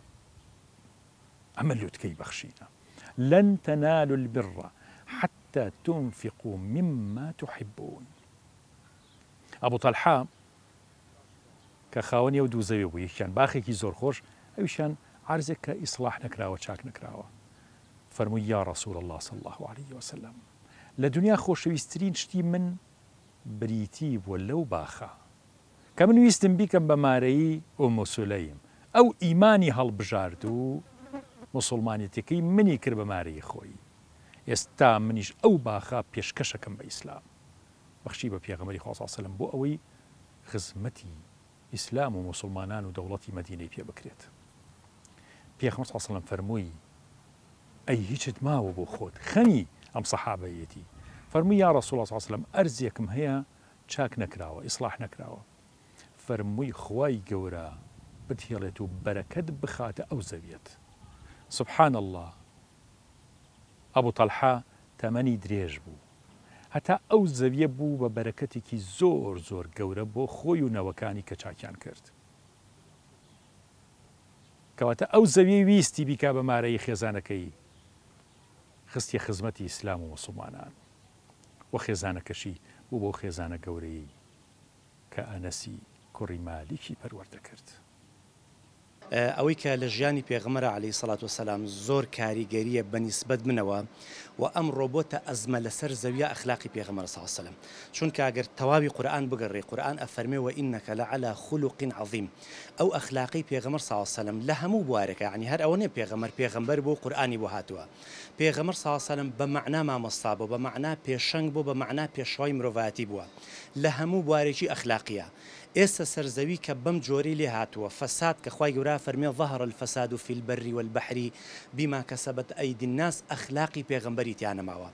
Speaker 1: ئەمە لوتکەی بەخشینە، لن تنالوا البر حتی تنفقوا مما تحبون. ئەبو تەلحە کە خاوەنی ئەو دوو زەویە بوو، یەکیان باخێکی زۆر خۆش، ئەویشیان عەرزێک کە ئیسڵاح نەکراوە، چاک نەکراوە. فەرمووی، یا رسول اللە صلی اللە علیە وسلم، لە دونیا خۆشەویستترین شتی من بریتی بووە لەو باخە. کە من ویستم بیکەم بە مارەیی ئوم سولەیم ئەو ئیمانی هەڵبژارد و موسوڵمانێتیەکەی منی کرد بە مارەیی خۆی ئێستا منیش ئەو باخە پێشکەشەکەم بە ئیسلام بەخشی بە پێغەمبەری خوا صلی سلم بۆ ئەوەی خزمەتی ئیسلام و موسوڵمانان و دەوڵەتی مەدینەی پێ بکرێت پێغەمبەر صلی سلم فەرمووی ئەی هیچت ماوە بۆ خۆت خەمی ئەم سەحابەیەتی فەرمووی یا رسول الله صلی سلم ئەرزێکم هەیە چاک نەکراوە ئیسڵاح نەکراوە فەرمووی خوای گەورە بتهێڵێت و بەرەکەت بخاتە ئەو زەویەت سبحان اللە ئەبو تەلحە تەمەنی درێژ بوو هەتا ئەو زەویە بوو بە بەرەکەتێکی زۆر زۆر گەورە بۆ خۆی و نەوەکانی کە چاکیان کرد. کەواتە ئەو زەویەی ویستی بیکا بە مارەیی خێزانەکەی خستیە خزمەتی ئیسلام و موسڵمانان و خێزانەکەشی بوو بەو خێزانە گەورەیەی کە ئەنەسی کوڕی مالیکی پەروەردە کرد.
Speaker 5: ئەوەی کە لە ژیانی پێغەمبەرا علیە سڵات وسلام زۆر کاریگەریە بە نیسبەت منەوە و ئەمڕۆ بۆتە ئەزمە لەسەر زەویە ئەخلاقی پێغەمبەر صلی سلم چونکە گەر تەواوی قورئان بگەڕێی قورئان ئەفەرمێ وانک لعلی خلق عظیم ئەو ئەخلاقەی پێغەمبەر صلی سلم لە هەموو بوارێکا یەعنی هەر ئەوە نیە پێغەمبەر پێغەمبەر بوو قورئانی بۆ هاتووە پێغەمبەر صلی سلم بە مەعنا مامۆستا بووە بە مەعنا پێشەنگ بووە بە مەعنا پێشەوای مرۆڤایەتی بووە لە هەموو بوارێکی ئەخلاقیە ئێستا سەر زەوی کە بەم جۆرەی لێ هاتووە فەساد کە خوای گەورە ئەفەرمێ ظهر الفساد فی البر والبحر بما کسبت ایدی الناس ئەخلاقی پێغەمبەری تیا نەماوە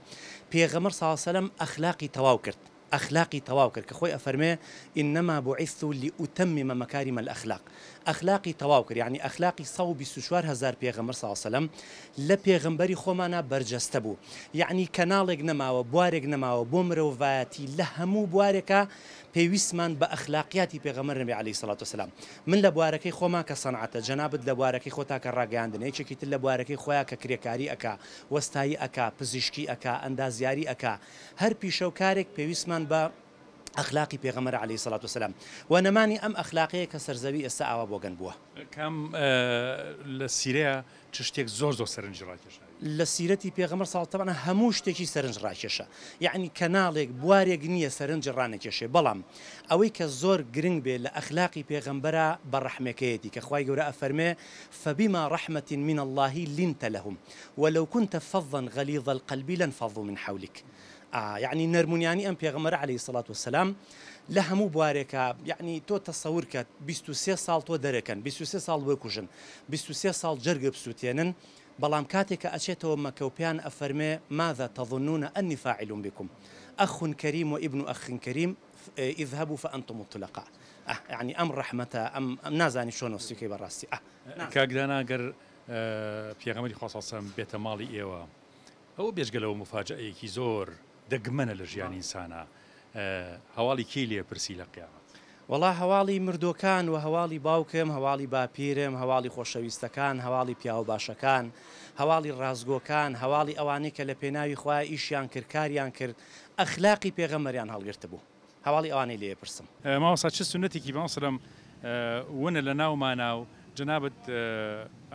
Speaker 5: پێغەمبەر صلی اللە علیە وسلم ئەخلاقی تەواو کرد ئەخلاقی تەواو کرد کە خۆی ئەفەرمێ انما بعثت لاتمم مکارم الاخلاق ئەخلاقی تەواو کرد یەعنی ئەخلاقی 124 هەزار پێغەمبەر صلی اللە علیە وسلم لە پێغەمبەری خۆمانا بەرجەستە بوو یەعنی کەناڵێک نەماوە بوارێک نەماوە بۆ مرۆڤایەتی لە هەموو بوارێکا پێویستمان بە ئەخلاقیاتی پێغەمبەر نەبێ علیە سڵات وسلام من لە بوارەکەی خۆما کە سەنعەتە جەنابت لە بوارەکەی خۆتا کە ڕاگەیاندنە یەکێکی تر لە بوارەکەی خۆیا کە کرێکاری ئەکا وەستایی ئەکا پزیشکی ئەکا ئەندازیاری ئەکا هەر پیشەو کارێک پێویستمان بە ئەخلاقی پێغەمبەرە علیە سڵات وسلام وە نەمانی ئەم ئەخلاقەیە کە سەرزەوی ئێستا ئاوا بۆگەن بووە.
Speaker 1: کام لە سیرەیا چ شتێک زۆر زۆر سەرنجی ڕاکێشاوی؟
Speaker 5: لە سیرەتی پێغەمبەر صلی تەبعەن هەموو شتێکی سەرنج ڕاکێشە یەعنی کەناڵێک بوارێک نییە سەرنج ڕانەکێشێ بەڵام ئەوەی کە زۆر گرنگ بێ لە ئەخلاقی پێغەمبەرا بە ڕەحمەکەیەتی کە خوای گەورە ئەفەرمێ فبما رحمة من اللە لنت لهم ولو كنت فظا غلیظ القلب لانفضوا من حولک ئا یەعنی نەرمونیانی ئەم پێغەمبەرە علیە الصلوة والسلام لە هەموو بوارێکا یەعنی تۆ تەسەور کە 23 ساڵ تۆ دەرەکەن 23 ساڵ بکوژن 23 ساڵ جەرگە بسوتێنن بەڵام کاتێ کە ئەچێتەوە مەکە و پێیان ئەفەرمێ ماذا تظنون انی فاعل بکم اخ کریم و ابن اخ کریم اذهبوا فانتم الطلقاء ئه یەعنی ئەم ڕەحمەتە ئەم نازانی چۆن وەسفی کەی بەڕاستی ئه نازانم.
Speaker 1: کاک دانا گەر پێغەمبەری خوا صلی اللە علیە وسلم بێتە ماڵی ئێوە ئەوە بێجگە لەوە موفاجەئەیەکی زۆر دەگمەنە لە ژیانی ئینسانا هەواڵی کێی لێ پرسی لە قیامەت؟
Speaker 5: وەڵا هەواڵی مردوەکان وە هەواڵی باوکم هەواڵی باپیرم هەواڵی خۆشەویستەکان هەواڵی پیاوە باشەکان هەواڵی ڕاستگۆکان هەواڵی ئەوانەی کە لە پێناوی خوایە ئیشیان کرد کاریان کرد ئەخلاقی پێغەمبەریان هەڵگرتبوو هەواڵی ئەوانەی لێ پرسم.
Speaker 1: مامۆستا چ سوننەتێکی پێغەمبەر سلام ونە لە ناومانا و جەنابت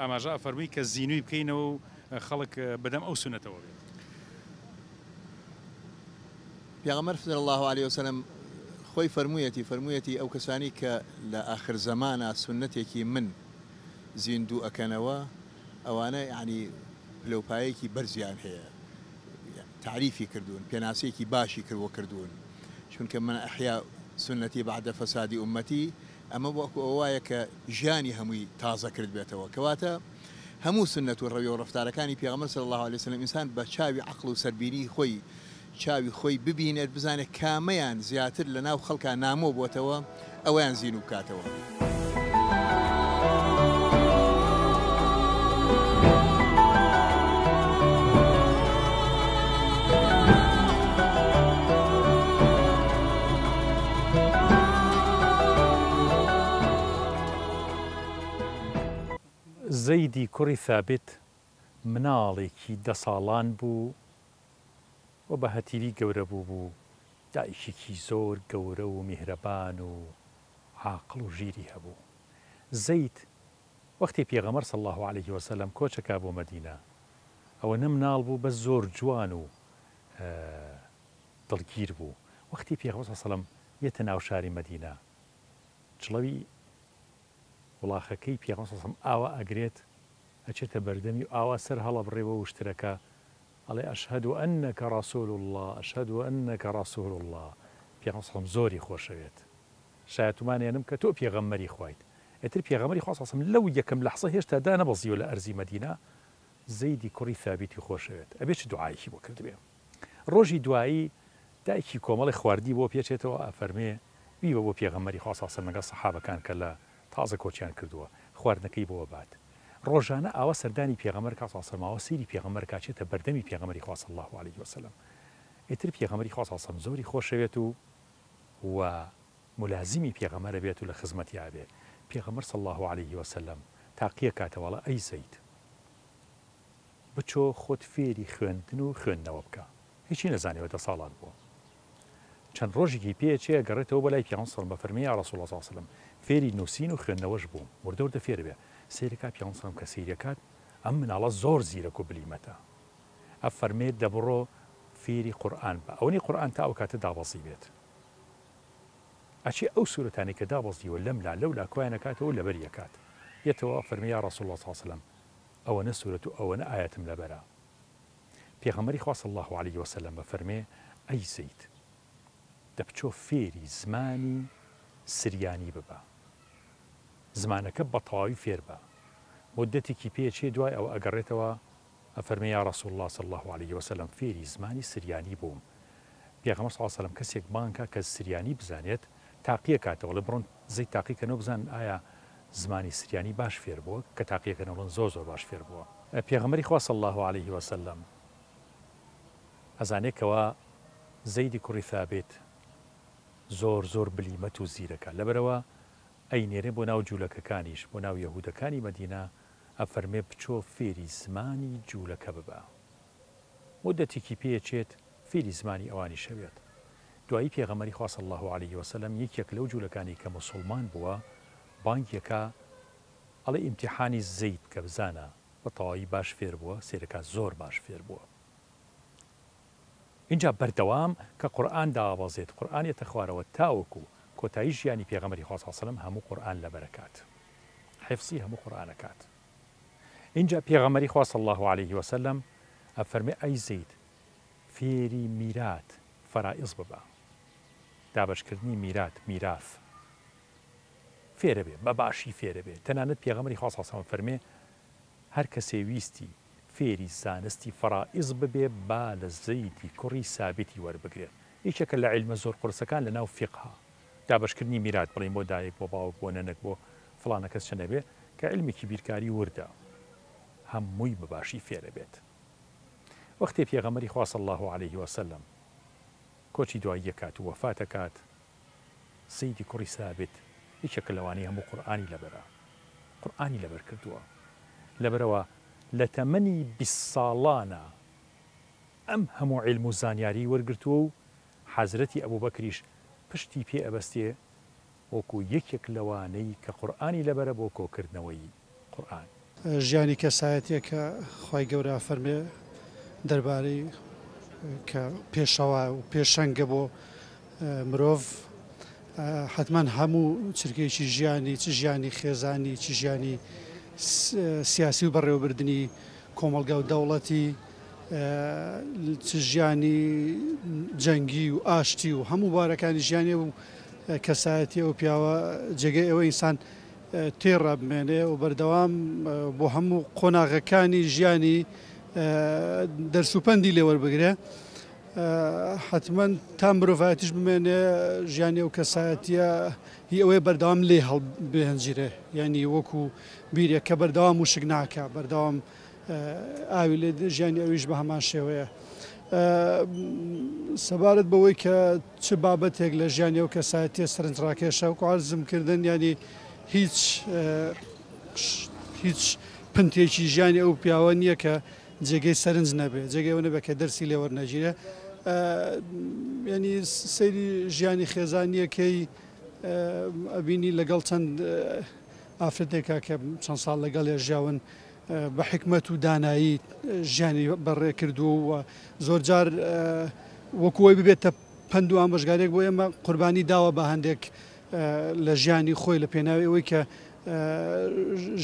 Speaker 1: ئاماژە ئەفەرمووی کە زینووی بکەینەوە و خەڵک بەدەم ئەو سوننەتەوە بێت؟
Speaker 6: پێغەمبەر صلی اللە علیە وسلم خۆی فەرموویەتی، فەرموویەتی ئەو کەسانەی کە لە ئاخر زەمانا سوننەتێکی من زیندوو ئەکەنەوە ئەوانە یەعنی پلەو پایەیەکی بەرزیان هەیە تەعریفی کردوون پێناسەیەکی باشی کرد بۆ کردوون چونکە من احیا سنتی بعد فساد امتی ئەمە وەکو ئەوە وایە کە ژیانی هەمووی تازە کردبێتەوە کەواتە هەموو سوننەت و ڕەویە و ڕەفتارەکانی پێغەمبەر صلی اللە علیە وسلم ئینسان بە چاوی عەقڵ و سەربینی خۆی چاوی خۆی ببینێت بزانێت کامەیان زیاتر لە ناو خەڵکا نامۆ بۆتەوە ئەوەیان زینوو بکاتەوە.
Speaker 1: زەیدی کوڕی ثابت مناڵێکی دە ساڵان بوو و بە هەتیوی گەورە بووبوو، دایکێکی زۆر گەورە و میهرەبان و عاقڵ و ژیری هەبوو. زەید وەختی پێغەمبەر صلی اللە علیه وسلم کۆچ ئەکا بۆ مەدینە ئەوەنە مناڵ بوو بەس زۆر جوان و دڵگیر بوو، وەختی پێغەمبەر صلی اللە علیه وسلم یەتە ناو شاری مەدینە جڵەوی وڵاخەکەی پێغەمبەر صلی اللە علیه وسلم ئاوا ئەگرێت ئەچێتە بەردەمی و ئاوا سەر هەڵەبڕێ بۆ وشترەکە ئەڵێ اشهد انک رسول اللە اشهد انک رسول اللە پێغەمبەر صلی اللە علیه وسلم زۆری خۆشەوێت شایەتومان ئێنم کە تۆ پێغەمبەری خوایت ئیتر پێغەمبەری خوا صلی اللە علیه وسلم لەو یەکەم لەحزە هێشتا دانەبەزیوە لە ئەرزی مەدینە زەیدی کوڕی ثابتی خۆشەوێت ئەبێ چ دوعایەکی بۆ کردبێ ڕۆژی دوایی دایکی کۆمەڵێ خواردنی بۆ پێچێتەوە ئەفەرمێ بیبە بۆ پێغەمبەری خوا صلی اللە علیه وسلم لەگەڵ سەحابەکان کە لە تازە کۆچیان کردووە خواردنەکەی بۆ ئەبات ڕۆژانە ئاوا سەردانی پێغەمبەر کا صلی اللە علیه وسلم ئاوا سەیری پێغەمبەر کا چێتە بەردەمی پێغەمبەری خوا صلی اللە علیه وسلم ئیتر پێغەمبەری خوا صلی اللە علیه وسلم زۆری خۆشەوێت و و مولازمی پێغەمبەر ئەبێت و لە خزمەتیا ئەبێ پێغەمبەر صلی اللە علیه وسلم. تاقیەکاتەوە ئەڵێ ئەی زەید بچۆ خۆت فێری خوێندن و خوێندنەوە بکە. هیچی نەزانیوە دە ساڵان بووە. چەند ڕۆژێکی پێ ئەچێ ئەگەڕێتەوە بۆ لای پیامبەر صلی اللە فەرمی یا رسول اللە صلی اللە علیە وسلم فێری نووسین و خوێندنەوەش بووم وردە وردە فێر ئەبێ سەیرەکا پیامبەر صلی اللە کە سەیرەکات ئەم مناڵە زۆر زیرەک و بلیمەتە ئەفەرمێ دەبڕۆ فێری قورئان بە ئەوەنی قورئان تا ئەو کاتە دابەزی بێت ئەچێ ئەو سورەتانەی کە دابەزیوە لەم لا لەو لا کۆیان ئەکاتەوە و لەبەری ئەکات یەتەوە ئەفەرمێ یا رسول اللە صلی اللە علیە وسلم ئەوەنە سورەت و ئەوەنە ئایەتم لەبەرە پێغەمبەری خوا صلی اللە علیە وسلم ئەفەرمێ، ئەی زەید دە بچۆ فێری زمانی سریانی ببە، زمانەکە بەتەواوی فێر بە، موددەتێکی پێ ئەچێ دوای ئەوە ئەگەڕێتەوە ئەفەرمێ یا رسول اللە صلی اللە علیە وسلم فێری زمانی سریانی بووم، پێغەمبەر صلی اللە علیە وسلم کەسێک بانگ کا کە سریانی بزانێت تاقیەکاتەوە ئەڵێ بڕۆن زەید تاقیکەنەوە بزانن ئایا زمانی سریانی باش فێر بووە، کە تاقیەکەنەوە ئەڵێن زۆر زۆر باش فێر بووە. پێغەمبەری خوا صلی اللە علیه وسلم ئەزانێ کەوا زەیدی کوڕی ثابت زۆر زۆر بلیمەت و زیرەکە لەبەرئەوە ئەینێرێ بۆ ناو جولەکەکانیش بۆ ناو یەهودەکانی مەدینە ئەفەرمێ بچۆ فێری زمانی جولەکە ببە مودەتێکی پێ ئەچێت فێری زمانی ئەوانیش ئەبێت دوایی پێغەمبەری خوا صلی اللە علیه وسلم یەکێک لەو جولەکانەی کە موسوڵمان بووە بانگیەکا ئەڵێ ئیمتیحانی زەید بکە بزانە بە تەواوی باش فێر بووە سەیرەکا زۆر باش فێر بووە ئینجا بەردەوام کە قورئان دابەزێت قورئان یەتە خوارەوە تاوەکو کۆتایی ژیانی پێغەمبەری خوا صلی اللە علیە وسلم هەموو قورئان لەبەرەکات حفظی هەموو قورئانەکات ئینجا پێغەمبەری خوا صلی اللە علیه وسلم ئەفەرمێ ئەی زەید فێری میرات فەرائیض ببە دابەشکردنی میرات میراث فێرەبێ بە باشی فێرەبێ تەنانەت پێغەمبەری خوا صلی اللە علیە وسلم فەرمێ هەر کەسێ ویستی فێری زانستی فەرائیض ببێ با لە زەیدی کوڕی سابتی وەربگرێت یەکێکە لە عیلمە زۆر قورسەکان لە ناو فیقها دابەشکردنی میرات بڵێین بۆ دایک بۆ باوک بۆ نەنک بۆ فڵانە کەس چەند ئەبێ کە عیلمێکی بیرکاری وردە هەمووی بە باشی فێرەبێت وەختێ پێغەمبەری خوا صلی اللە علیه وسلم کۆچی دوایی ئەکات و وەفات ئەکات زەیدی کوڕی سابت یەکێکە لەوانەی هەموو قورئانی لەبەرە قورئانی لەبەر کردووە لەبەرئەوە لە تەمەنی 20 ساڵانە ئەم هەموو عیلم و زانیاری وەرگرتووە و حەزرەتی ئەبوبەکریش پشتی پێ ئەبەستێ وەکو یەکێک لەوانەی کە قورئانی لەبەرە بۆ کۆکردنەوەی قورئان.
Speaker 7: ژیانی کەسایەتیەکە خوای گەورە ئەفەرمێ دەربارەی کە پێشەوا و پێشەنگە بۆ مرۆڤ حەتمەن هەموو چرکەیەکی ژیانی چ ژیانی خێزانی چ ژیانی سیاسی و بەڕێوەبردنی کۆمەڵگا و دەوڵەتی چ ژیانی جەنگی و ئاشتی و هەموو بارەکانی ژیانی و کەسایەتی ئەو پیاوە جێگەی ئەوە ئینسان تێڕابمێنێ و بەردەوام بۆ هەموو قۆناغەکانی ژیانی دەرس و پەندی لێ وەربگرێ. حەتمەن تا مرۆڤایەتیش بمێنێ ژیانی ئەو کەسایەتیە هی ئەوەیە بەردەوام لێ هەڵبهێنجرێ یعنی وەکو بیرێک کە بەردەوام وشک ناکا بەردەوام ئاوی لێ ژیانی ئەویش بە هەمان شێوەیە. سەبارەت بەوەی کە چ بابەتێک لە ژیانی ئەو کەسایەتیە سەرنجڕاکێشە وەکو عەرزم کردن یانی هیچ هیچ پنتێکی ژیانی ئەو پیاوە نییە کە جێگەی سەرنج نەبێ جێگەی ئەوە نەبێ کە دەرسی لێ وەرنەگیرێ یانی سەیری ژیانی خێزانیەکەی ئەبینی لەگەڵ چەند ئافرەتێکا کە چەند ساڵ لەگەڵێ ژیاون بە حیکمەت و دانایی ژیانی بەڕێ کردووە و زۆرجار وەکو ئەوەی ببێتە پەند و ئامۆژگاریەک بۆ ئێمە قوربانی داوە بە هەندێک لە ژیانی خۆی لە پێناوی ئەوەی کە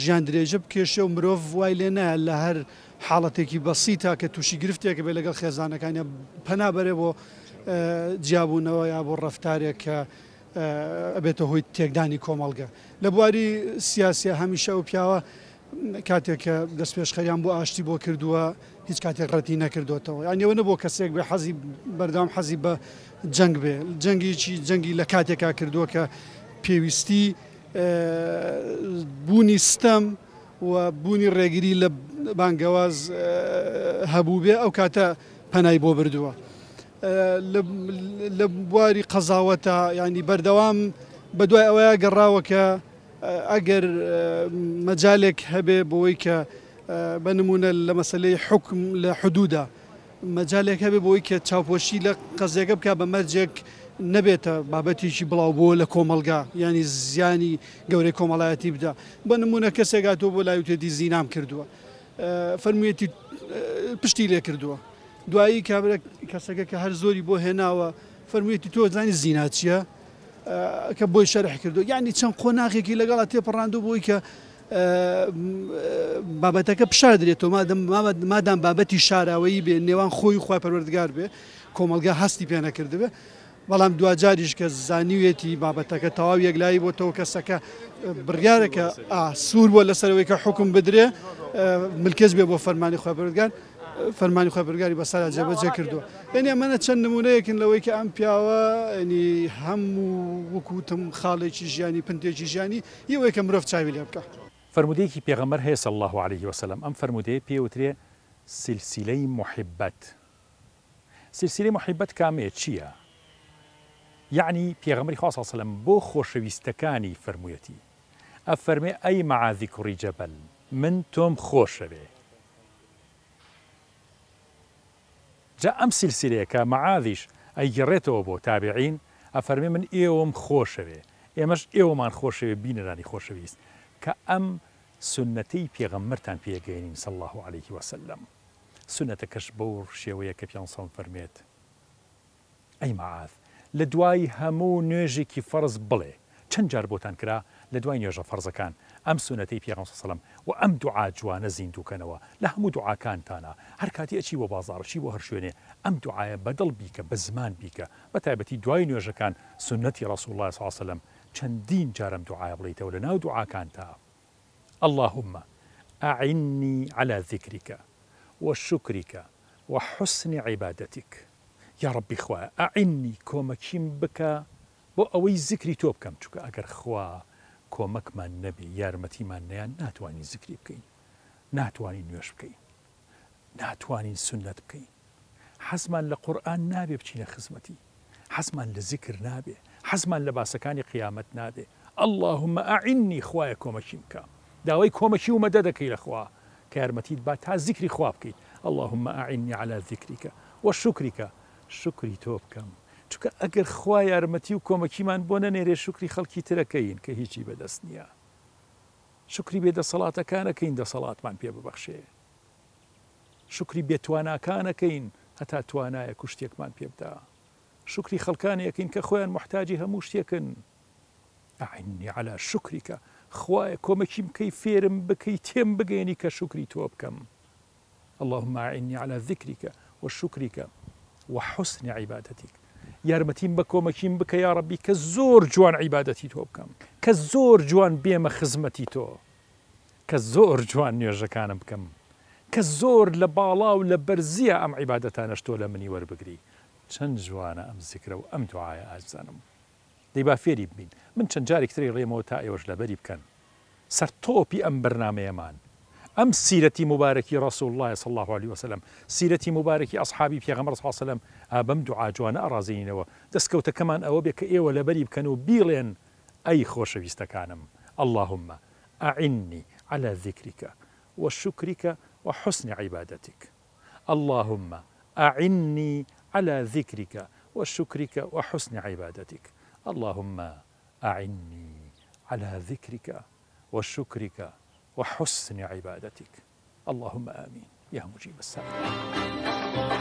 Speaker 7: ژیان درێژە بکێشێ و مرۆڤ وای لێ نایە لە هەر حاڵەتێکی بەسیتا کە تووشی گرفتێک بێ لەگەڵ خێزانەکانیا پەنا بەرێ بۆ جیابوونەوە یا بۆ ڕەفتارێک کە ئەبێتە هۆی تێکدانی کۆمەڵگە. لە بواری سیاسیا هەمیشە ئەو پیاوە کاتێک کە دەستپێشخەریان بۆ ئاشتی بۆ کردووە هیچ کاتێک ڕەتی نەکردوێتەوە یان ئەوە نەبووە کەسێک بێ حەزی بەردەوام حەزی بە جەنگ بێ جەنگێکی جەنگی لە کاتێکا کردووە کە پێویستی بوونی ستەم و بوونی ڕێگری لە بانگەواز هەبوو بێ ئەو کاتە پەنای بۆ بردووە لە بواری قەزاوەتە ینی بەردەوام بەدوای ئەوەیە گەڕاوە کە ئەگەر مەجالێک هەبێ بۆی کە بە نمونە لە مەسەلەی حوکم لە حدودا مەجالێک هەبێ بۆی کە چاوپۆشی لە قەزیەکە بکا بە مەرجێک نەبێتە بابەتێکی بڵاوبووە لە کۆمەڵگا یانی زیانی گەورەی کۆمەڵایەتی بدا بە نمونە کەسێک هاتووە بۆ لای وتێتی زینام کردووە فەرموویەتی پشتی لێ کردووە دوایی کابرا کەسەکە کە هەر زۆری بۆ هێناوە فەرموویەتی تۆ زانی زینا چییە کە بۆی شەرح کردو یعنی چەند قۆناغێکی لەگەڵا تێپەڕاندو بۆی کە بابەتەکە پیشاندرێتەوە مادام بابەتی شاراوەیی بێ نێوان خۆی و خوای پەروەردگار بێ کۆمەڵگا هەستی پێ نەکردبێ بەڵام دواجاریش کە زانیوێتی بابەتەکە تەواو یەکلایی بۆتەوە کەسەکە بڕیارەکە سوور بووە لەسەرەوەی کە حکم بدرێ ملکەچ بێ بۆ فەرمانی خوای پەروەردگار فەرمانی خوای پەروەردگاری بەسەرا جێبەجێ کردووە یعنی ئەمانە چەند نمونەیەکن لەوەی کە ئەم پیاوە ینی هەموو وەکوتم خاڵێکی ژیانی پنتێکی ژیانی ی ئەوەیە کە مرۆڤ چاوی لێ بکا.
Speaker 1: فەرموودەیەکی پێغەمبەر هەیە صلی اللە علیه وسلم ئەم فەرموودەیە پێی ئەوترێ سلسلەی موحیبەت سلسلەی موحیبەت کامەیە چییە یەعنی پێغەمبەری خوا صلی اللە علیه وسلم بۆ خۆشەویستەکانی فەرموویەتی ئەفەرمێ ئەی معاذی کوڕی جەبەل من تۆم خۆشەوێ جا ئەم سیلسیلەیە کە معاذیش ئەیگێڕێتەوە بۆ تابعین ئەفەرمێ من ئێوەم خۆشەوێ ئێمەش ئێوەمان خۆشەوێ بینەرانی خۆشەویست کە ئەم سوننەتەی پێغەمبەرتان پێ ئەگەیەنین صلی اللە علیه وسلم سوننەتەکەش بەو شێوەیە کە پێغەمبەر فەرمێت ئەی معاذ لە دوای هەموو نوێژێکی فەرز بڵێ، چەند جار بۆتان کرا لە دوای نوێژە فەرزەکان ئەم سوننەتەی پێغەمبەر صلی اللە علیە وسلم و ئەم دوعا جوانە زیندوو کەنەوە لە هەموو دوعاکانتانا هەر کاتی ئەچی بۆ بازاڕ ئەچی بۆ هەر شوێنێ ئەم دوعایە بە دڵ بیکە بە زمان بیکە بە تایبەتی دوای نوێژەکان سوننەتی رسول اللە صلی اللە علیە وسلم چەندین جار ئەم دوعایە بڵێیتەوە لە ناو دوعاکانتا اللهم اعنی علی ذکرک و شکرک و حسن عبادتک یاڕەبی خوایە اعنی کۆمەکیم بکە بۆ ئەوەی زیکری تۆ بکەم چونکە ئەگەر خوا کۆمەکمان نەبێ یارمەتیمان نەیا ناتوانین زیکری بکەین ناتوانین نوێژ بکەین ناتوانین سوننەت بکەین حەزمان لە قورئان نابێ بچینە خزمەتی حەزمان لە زیکر نابێ حەزمان لە باسەکانی قیامەت نابێ اللهم اعنی خوایە کۆمەکیم بکە داوای کۆمەکی و مەدەد ئەکەی لە خوا کە یارمەتیت با تا زیکری خوا بکەیت اللهم اعنی علی ذکرک و شکرک شوکری تۆ بکەم چونکە ئەگەر خوا یارمەتی و کۆمەکیمان بۆ نەنێرێ شوکری خەڵکی تر ئەکەین کە هیچی بەدەست نییە شوکری بێ دەسەڵاتەکان ئەکەین دەسەڵاتمان پێ ببەخشێ شوکری بێ تواناکان ئەکەین هەتا توانایەک و شتێکمان پێ بدا شوکری خەڵکانی ئەکەین کە خۆیان موحتاجی هەموو شتێکن اعنی علی شکرک خوایە کۆمەکیم بکەی فێرم بکەی تێم بگەیەنی کە شوکری تۆ بکەم اللهم اعنی علی ذکرک و شکرک و حسن عبادتک یارمەتیم بە کۆمەکیم بکە یاڕەبی کە زۆر جوان عیبادەتی تۆ بکەم کە زۆر جوان بێمە خزمەتی تۆ کە زۆر جوان نوێژەکانم بکەم کە زۆر لە باڵا و لە بەرزیە ئەم عیبادەتانەش تۆ لە منی وەربگری چەند جوانە ئەم زیکرە و ئەم دوعایە ئازیزانم دەی با فێری ببین من چەند جارێکی تر ئەیڵێمەوە تا ئێوەش لەبەری بکەن سەر تۆپی ئەم بەرنامەیەمان ئەم سیرەتی موبارەکی رسول اللە صلی اللە علیە وسلم سیرەتی موبارەکی ئەصحابی پێغەمبەر صلی اللە علیە وسلم ئا بەم دوعا جوانە ئەڕازێنینەوە دەستکەوتەکەمان ئەوە بێ کە ئێوە لەبەری بکەن و بیڵێن ئەی خۆشەویستەکانم اللهم اعنی علی ذکرک و شکرک و حسن عبادتک اللهم اعنی علی ذکرک و شکرک و حسن عبادتک اللهم اعنی علی ذکرک و شکرک و حسن عبادتک اللهم آمین یا مجیب السائلین.